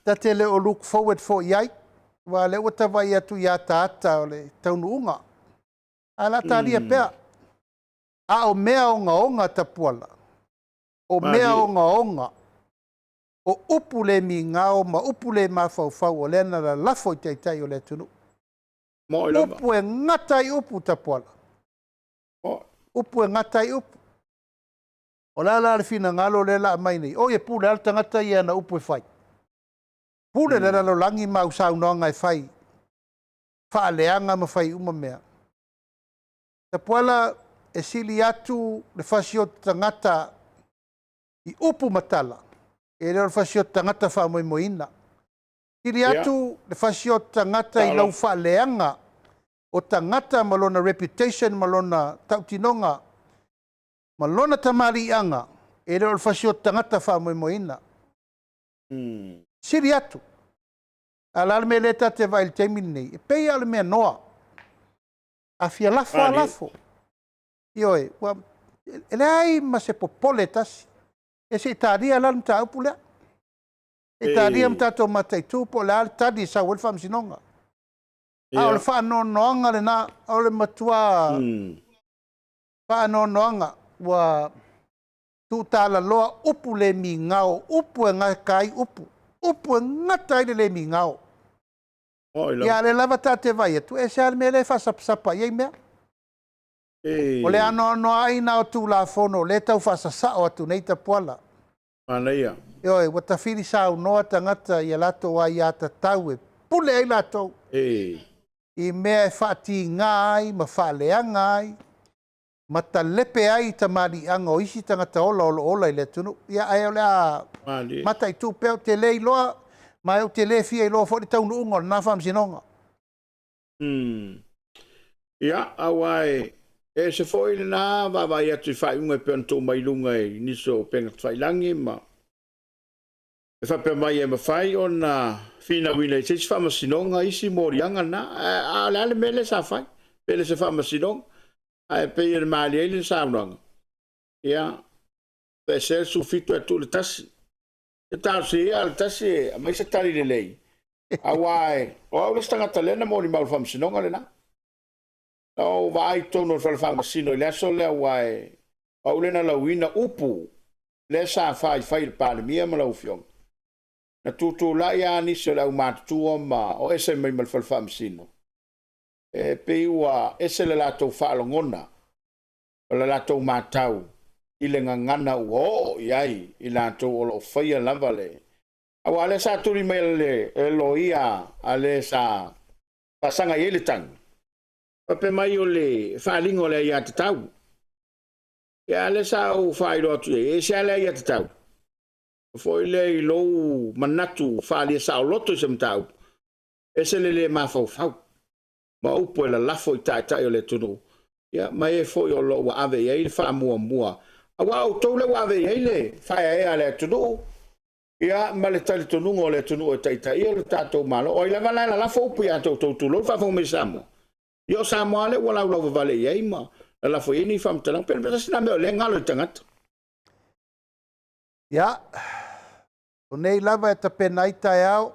Speaker 2: Ta te le o look forward foi i ai, aua o lea ua ta vaai atu i ataata o le taunuuga. Ae o le a talia pea. A o mea ogaoga Tapuala, o mea ogaoga, o upu le migao ma upu le mafaufau o lea na lalafo i Taitai o le atunuu. Upu e gata ai upu Tapuala. Upu e gata ai upu. O le a la le finagalo lea o le a aumai nei? Oi e pule lava le tagata ia i ana upu e fai. Pule le lalolagi ma au saunoaga e fai, faaleaga ma fai uma mea. Tapuala, e sili atu le fasioti tagata i upu ma tala, e le o le fasioti tagata faamoemoeina. Sili atu le fasioti tagata i lau faaleaga o tagata ma lona reputation ma lona tautinoga ma lona tamaliiaga, e le o le fasioti tagata faamoemoeina. Sili atu. A o le a le mea lea ta te vaai i le taimi lenei? E pei lava o le mea noa. A fia lafo lava, lafo. Ioe, e leai ma se popole e tasi. Ia se i talia la le mataupu lea. Se i talia ma tatou mataitu po o le a le tali e sau ai le faamasinoga. A o le faanoanoaga lena, o le matua faanoanoaga ua tuutalaloa upu le migao, upu e gata ai upu, upu e gata ai le le migao. Ia, a o lea lava ta te vaai atu, e ese lava le mea lea e faasapasapa i ai mea. O le anoanoai lena o Tulafono o lea e tau faasasao atu nei Tapuala.
Speaker 1: Manaia.
Speaker 2: Ioe, ua tafili saunoa tagata i a latou aiatatau e pule ai latou i mea e faatiga ai ma faaleaga ai ma talepe ai tamaliiaga o isi tagata ola o lo o ola i le atunuu. Ia, ae o le a mataitu pea, ou te le iloa, ma ou te le fia iloa foi le taunuuga o lena faamasinoga.
Speaker 1: Ia, aua e ese foi lena vaavaai atu i faaiuga e pei ona tuu mai i luga i nisi o upega tafailagi ma e faapea mai e mafai ona finauina i se isi faamasinoga isi moliaga na. A o le a le mea lea sa fai? Pe le o se faamasinoga? Ae pei e malie ai le saunoaga, ia, aveesea le 17 ae tuu le 1. E talosia ia a o le 1 e aumai se tali lelei, aua o au le isi tagata lea na molimau i le faamasinoga lena. Na ou vaai i totonu o le fale faamasino i le aso lea, aua o au lea na lauina upu lea sa fai fai e le Palemia ma lau Afioga. Na tutulai lava nisi o le aumatutua ma o ese mai ma le fale faamasino, e pei ua ese le latou faalogona ma le latou matau i le gagana ua oo i ai i latou o lo o faia lava le... Aua o lea sa tuli mai e le loia a le sa faasaga i ai le tagi, faapea mai o le faaaliga o le aiatatau. Ia, a o lea sa ou faailoa atu i ai, e ese lava le aiatatau foi lea i lou manatu faaalia saoloto i se mataupu, ese le le mafaufau ma upu e lalafo i taitai o le atunuu, ia ma e foi o lo o ua ave i ai le faamuamua. Aua o outou lea ua ave i ai le faaeaea a le atunuu, ia ma le talitonuga o le atunuu e taitaia le tatou Malo. O ai lava la e lalafo upu ia te outou, tulou le faafofoga mai a Samoa, ia o Samoa lava lea ua laulauvavale i ai ma lalafo i ai ni faamatalaga. Pe tasi lena mea o lea e galo i le tagata.
Speaker 2: Ia, o nei lava e tapena ai taeao,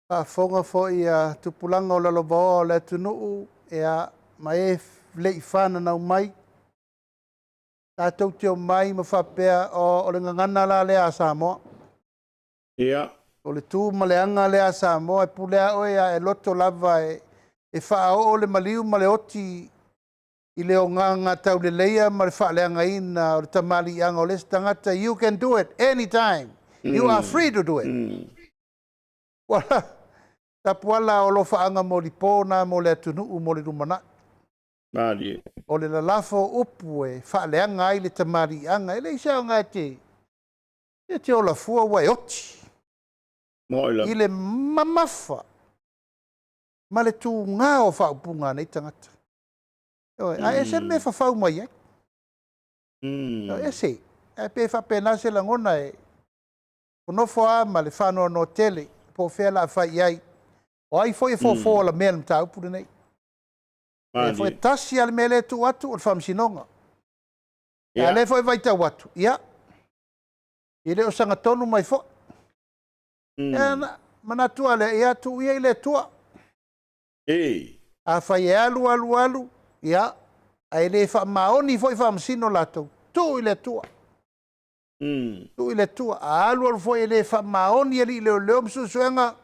Speaker 2: faafofoga foi a tupulaga o lalovaoa o le atunuu, ia, ma e le i fananau mai, tatou te omai ma faapea, o le gagana la lea a Samoa.
Speaker 1: Ia.
Speaker 2: O le tu ma le aga lea a Samoa, e pule lava oe a e loto lava e faaoo le maliu ma le oti i le ogaga tauleleia ma le faaleagaina o le tamaliiaga o le isi tagata. You can do it anytime. You are free to do it. Ua tapuala o alofaaga mo lipo na mo le atunuu mo le lumanai.
Speaker 1: Malie.
Speaker 2: O le lalafo o upu e faaleaga ai le tamaliiaga, e leai se aoga e te ola fua ua e oti.
Speaker 1: Moi
Speaker 2: I le mamafa ma le tuga o faaupuga a nei tagata. Ae ese le mea e fafau mai ai. Ese, ae pe faapena se lagona e nofo lava ma le faanoanoa tele, po o fea la fai i ai. O ai foi e fofo alamea i le mataupu lenei. E foi tasi lava le mea lea e tuu atu o le faamasinoga. A lea foi e vaitau atu, ia, e le o sagatonu mai foi. Ia, manatu lava lea, ia tuu ia i le Atua. Afai e alu, alu, alu, ia, ae le faamaoni foi faamasino latou, tuu i le Atua. Tuu i le Atua. A alu alu foi e le faamaoni alii leoleo ma suesuega,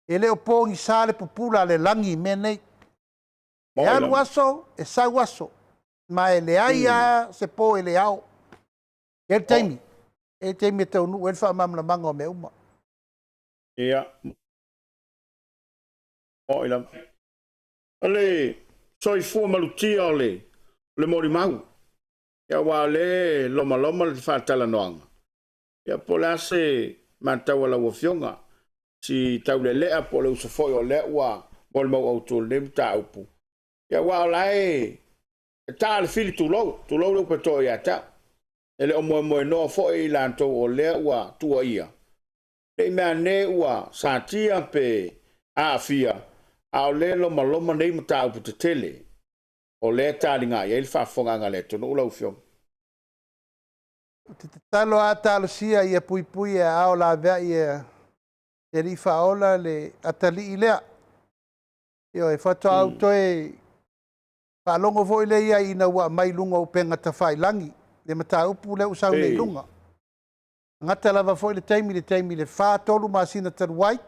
Speaker 2: e le o pogisa le pupula a le lagi i mea nei. E alu aso, e sau aso, ma e leai lava se po e le ao. E i ai le taimi, e i ai le taimi e taunuu ai le faamalamalamaga o mea uma.
Speaker 1: Ia. Moi lava. O le soifua malutia o le molimau. Ia, aua o lea e lomaloma le faatalanoaga. Ia, po o le a se matau a lau Afioga, si taulelea po o le uso foi o lea ua molimau autu o lenei mataupu. Ia, aua o la e ta le fili, tulou, tulou le upu e to'a ia te au. E le o moemoenoa foi i latou o lea ua tuuaia, ne i meaane ua satia pe aafia, a o lea e lomaloma nei mataupu tetele o lea e taliga i ai le faafofogaaga a le atunuu lau Afioga.
Speaker 2: Ou te tatalo lava talosia ia puipui e aao laveai e le Alii Faaola le atalii lea. Ioe, faatoa ou toe faalogo foi lea i ai ina ua aumai i luga o upega tafailagi le mataupu lea ua sau nei i luga. Gata lava foi le taimi i le 4, 3 masina talu ai.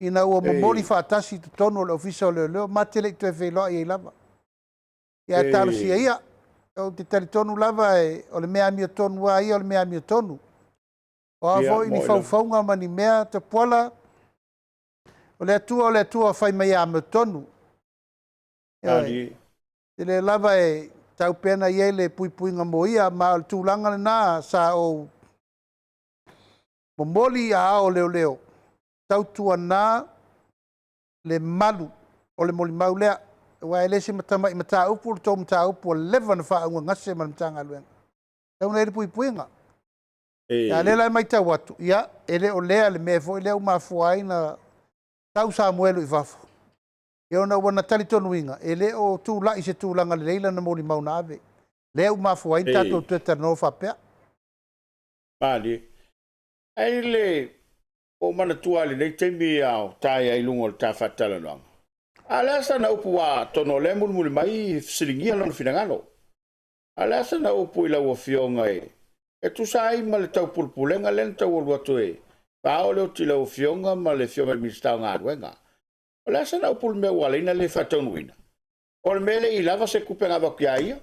Speaker 2: Ina ua momoli faatasi i totonu o le Ofisa o Leoleo, ma te le i toe feiloai ai lava. Ia ae talosia ia, ou te talitonu lava o le mea amiotonu lava ia o le mea amiotonu. O a foi ni faufauga ma ni mea, Tapuala, o le Atua o le Atua fai mai amiotonu. Ioe. E tele lava e tau pea ona i ai le puipuiga mo ia, ma o le tulaga lena sa ou momoli aao o leoleo, tautuana le malu o le molimau lea, aua e le se tamai mataupu le tou mataupu ua leva ona faaaaogagase ma le Matagaluega, e tatau ona i ai le puipuiga. A o lea la e matau atu, ia, e le o lea le mea foi lea ua mafua ai ona tau Samuelu i fafo, ia ona ua na talitonuina e le o tulai i se tulaga lelei lana molimau na ave, lea ua mafua ai ona tatou toe talanoa faapea.
Speaker 1: Malie. Ae i le ua ou manatua lava i lenei taimi a o ta i ai i luga o le ta faatalanoaga, a o le a sana upu aua atonu o lea e mulimuli mai e fesiligia lona finagalo. A o le a sana upu i lau Afioga e tusa ai ma le taupulepulega lea na tau alu atu e faaoo le oti i lau Afioga ma le Afioga i le Minisita o Galuega. O le a sana upu i le mea ua ala ai ona le faataunuuina? O le mea e le i lava se tupe na avatu ia ia?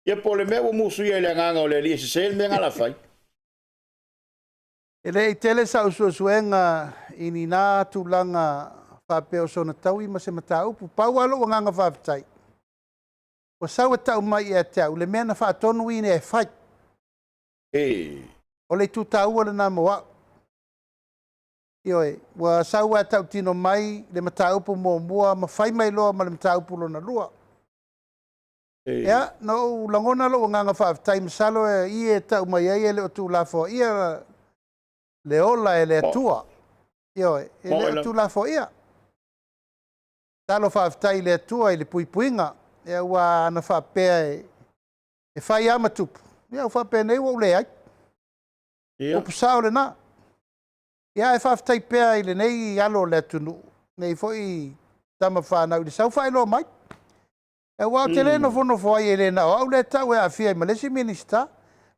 Speaker 1: Ia po o le mea ua musuia i le agaga o le Alii e sese le mea lena o le a fai?
Speaker 2: E le i tele sau suesuega i ni na tulaga faapea o sona taui ma se mataupu. Pau lava lou agaga faafetai, ua sau e tau mai ia te au le mea na faatonu ia e fai. O le itu taua lena mo au. Ioe, ua sau lava e tautino mai le mataupu muamua ma fai mai loa ma le mataupu lona lua. Ia, na ou lagona lou agaga faafetai, masalo o i e tau mai ai e le o tuulafoaia le ola e le Atua. Ioe, e le o tuulafoaia. Tatalo faafetai i le Atua i le puipuiga, aua ana faapea e fai lava ma tupu, ia ua faapenei ua ou leai. Upu sao lena. Ia ae faafetai pea i lenei alo o le atunuu, lenei foi tama fanau i le sau faailoa mai. Aua ou te le nofonofo ai e le na o au lea e tau e aafia ai ma le isi Minisita.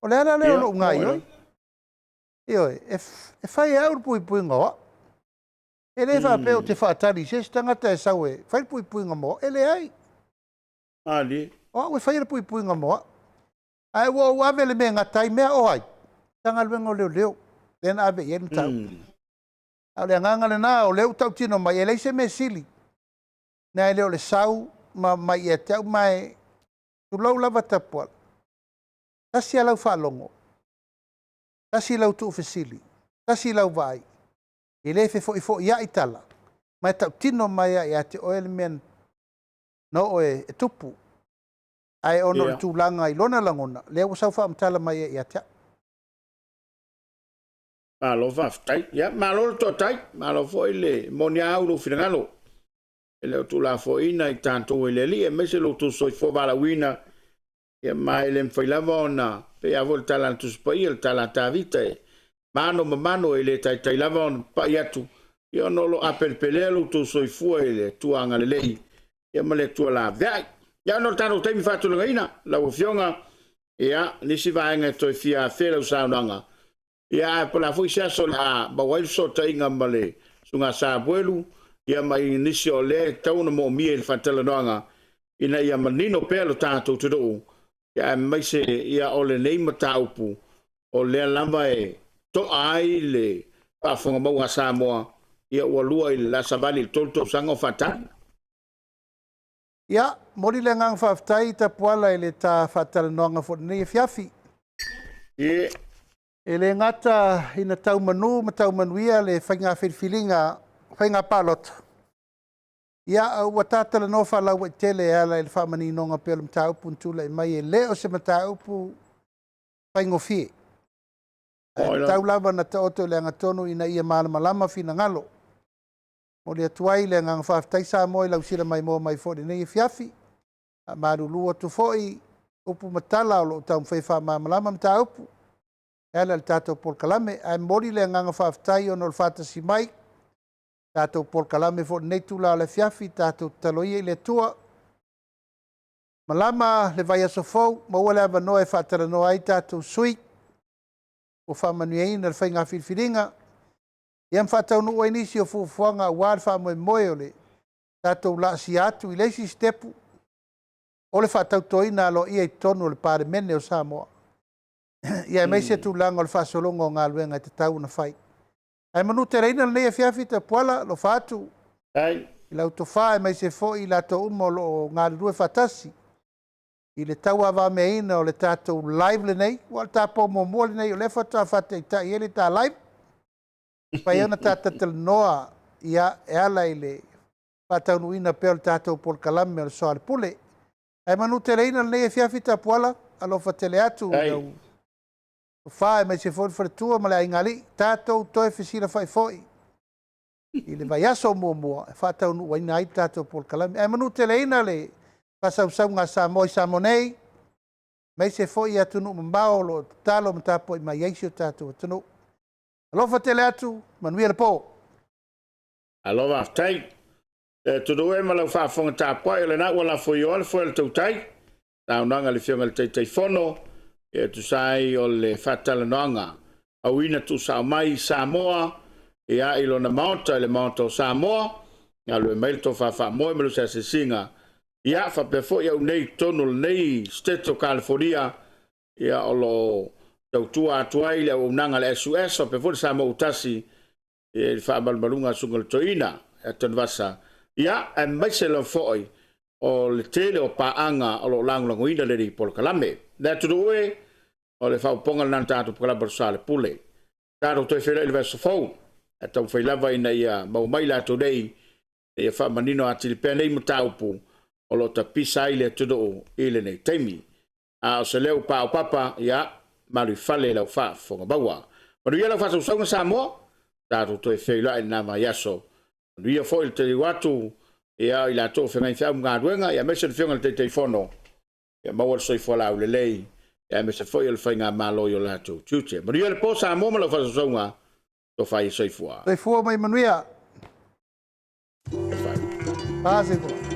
Speaker 2: O le ala lea o lou gaoioi. Ioe, e fai e au le puipuiga o au. E le faapea ou te faatali i se isi tagata e sau e fai le puipuiga mo au. E leai. O au e faia le puipuiga mo au. Ae ua ou ave le mea e gata ai mea, o ai? Matagaluega o Leoleo, lea na ave i ai le mataupu. A o le agaga lena, o lea ua tautino mai, e leai se mea sili nai lo le sau ma mai ia te au, ma e tulou lava Tapuala, tasi lava lau faalogo, tasi lau tuufesili, tasi lau vaai, e le fefoifoiai tala, ma e tautino mai lava ia te oe le mea na oo e tupu. Ae ona o le tulaga i lona lagona, lea ua sau faamatala mai ai ia te au.
Speaker 1: Malo faafetai. Ia, malo le toatai, malo foi le moni a au i lou finagalo. E le o tuulafoaiina i tatou e le Alii, aemaise lo outou soifua valaauina, ia ma e le mafai lava ona, pei lava foi o le tala a le Tusi Paia, le tala a Tavita, e mano ma mano e le taitai lava ona papai atu, ia ona o lo o apelepelea lo outou soifua i le Atua agalelei, ia ma le Atua laveai. Ia ona o le tatou taimi faatulagaina, lau Afioga, ia, nisi vaega e toe fia afea i lau saunoaga, ia ae po o le a foi se aso o le a maua ai le fesootaiga ma le Susuga Samuelu, ia ma nisi o lea e tatau ona moomia i le faatalanoaga, ina ia manino pea lo tatou atunuu, ia aemaise ia o lenei mataupu, o lea lava e to'a ai le faafofoga a Samoa, ia ua lua i le a savali i le 3 tausaga o faatali.
Speaker 2: Ia, momoli le agaga faafetai Tapuala i le ta faatalanoaga foi i lenei afiafi. E le gata ina tau manu ma tau manuia le faiga filifiliga, faiga palota, ia a ua ta talanoa faalauaitele e ala i le faamaninoga pea o le mataupu na tulai mai, e le o se mataupu faigofie. Ae tatau lava ona taoto i le agatonu ina ia malamalama finagalo. Momoli atu ai le agaga faafetai Samoa i lau sila maimoa mai foi i lenei afiafi. Faamalulu atu foi upu ma tala o lo o taumafai e faamalamalama mataupu e ala i le tatou polokalame. Ae momoli le agaga faafetai ona o le faatasi mai tatou polokalame foi i lenei itula o le afiafi, tatou tatalo ia i le Atua. Malama le vaiaso fou, maua le avanoa e faatalanoa ai tatou sui ua faamanuiaina i le faiga filifiliga. Ia ma faataunuu ai nisi o fuafuaga aua le faamoemoe o le tatou laasia atu i le isi sitepu o le faatautoina aloaia i totonu o le Palemene o Samoa. Ia aemaise tulaga o le faasologa o galuega e tatau ona fai. Ae manuteleina lenei afiafi Tapuala, alofa atu i lau tofa aemaise foi i latou uma o lo o galulue faatasi i le tauavameaina o le tatou live lenei. Ua o le tatou muamua lenei o lea faatoa faataitai ai le ta live. Mafai ai ona ta talatalanoa ia e ala i le faataunuuina pea o le tatou polokalame o le Soalepule. Ae manuteleina lenei afiafi Tapuala, alofa tele atu i lau tofa aemaise foi le faletua ma le aigaalii. Tatou toe fesilafai foi i le vaiaso muamua e faataunuuina ai le tatou polokalame. Ae manuteleina le faasausauga a Samoa i Samoa nei, aemaise foi atunuu mamao o lo o tatalo ma tapuai mai ai si o tatou atunuu. Alofa tele atu, manuia le po.
Speaker 1: Malo faafetai. Le atunuu e ma lau faafofoga tapuai, o lena ua lafo i oa le foe o le tautai, saunoaga a le Afioga i le Taitaifono, e tusa ai o le faatalanoaga auina tuusao mai i Samoa, ia i lona Maota, i le Maota o Samoa, galulue mai le tofa faamoe ma le asiasiga, ia faapea foi au nei i totonu o lenei Setete o Kalifonia, ia o lo o tautua atu ai le auaunaga a le SUS faapea foi le Samoa ua tasi i le faamalumaluga a le Susuga i le Toeaina ia Tanuvasa, ia aemaise lava foi o le tele o paaga o lo o lagolagoina lenei polokalame. Le atunuu e, o le faaopoopoga lena o le tatou polokalame o le Soalepule. Tatou toe feiloai i le vaiaso fou, ae taumafai lava ina ia maua mai i latou nei ina ia faamanino atili pea nei mataupu o lo o tapisa ai le atunuu i lenei taimi. A o se leo ua paopapa, ia, malu i fale lau faafofoga maua. Manuia lau faasausauga Samoa, tatou toe feiloai i lena vaiaso. Manuia foi le taliu atu ia i latou o feagai feau ma galuega, aemaise le Afioga i le Taitaifono, ia maua le soifua laulelei, aemaise foi o le faigamalo i o latou tiute. Manuia le po Samoa ma lau faasausauga, tofa ia soifua.
Speaker 2: Soifua ma ia manuia. Soifua.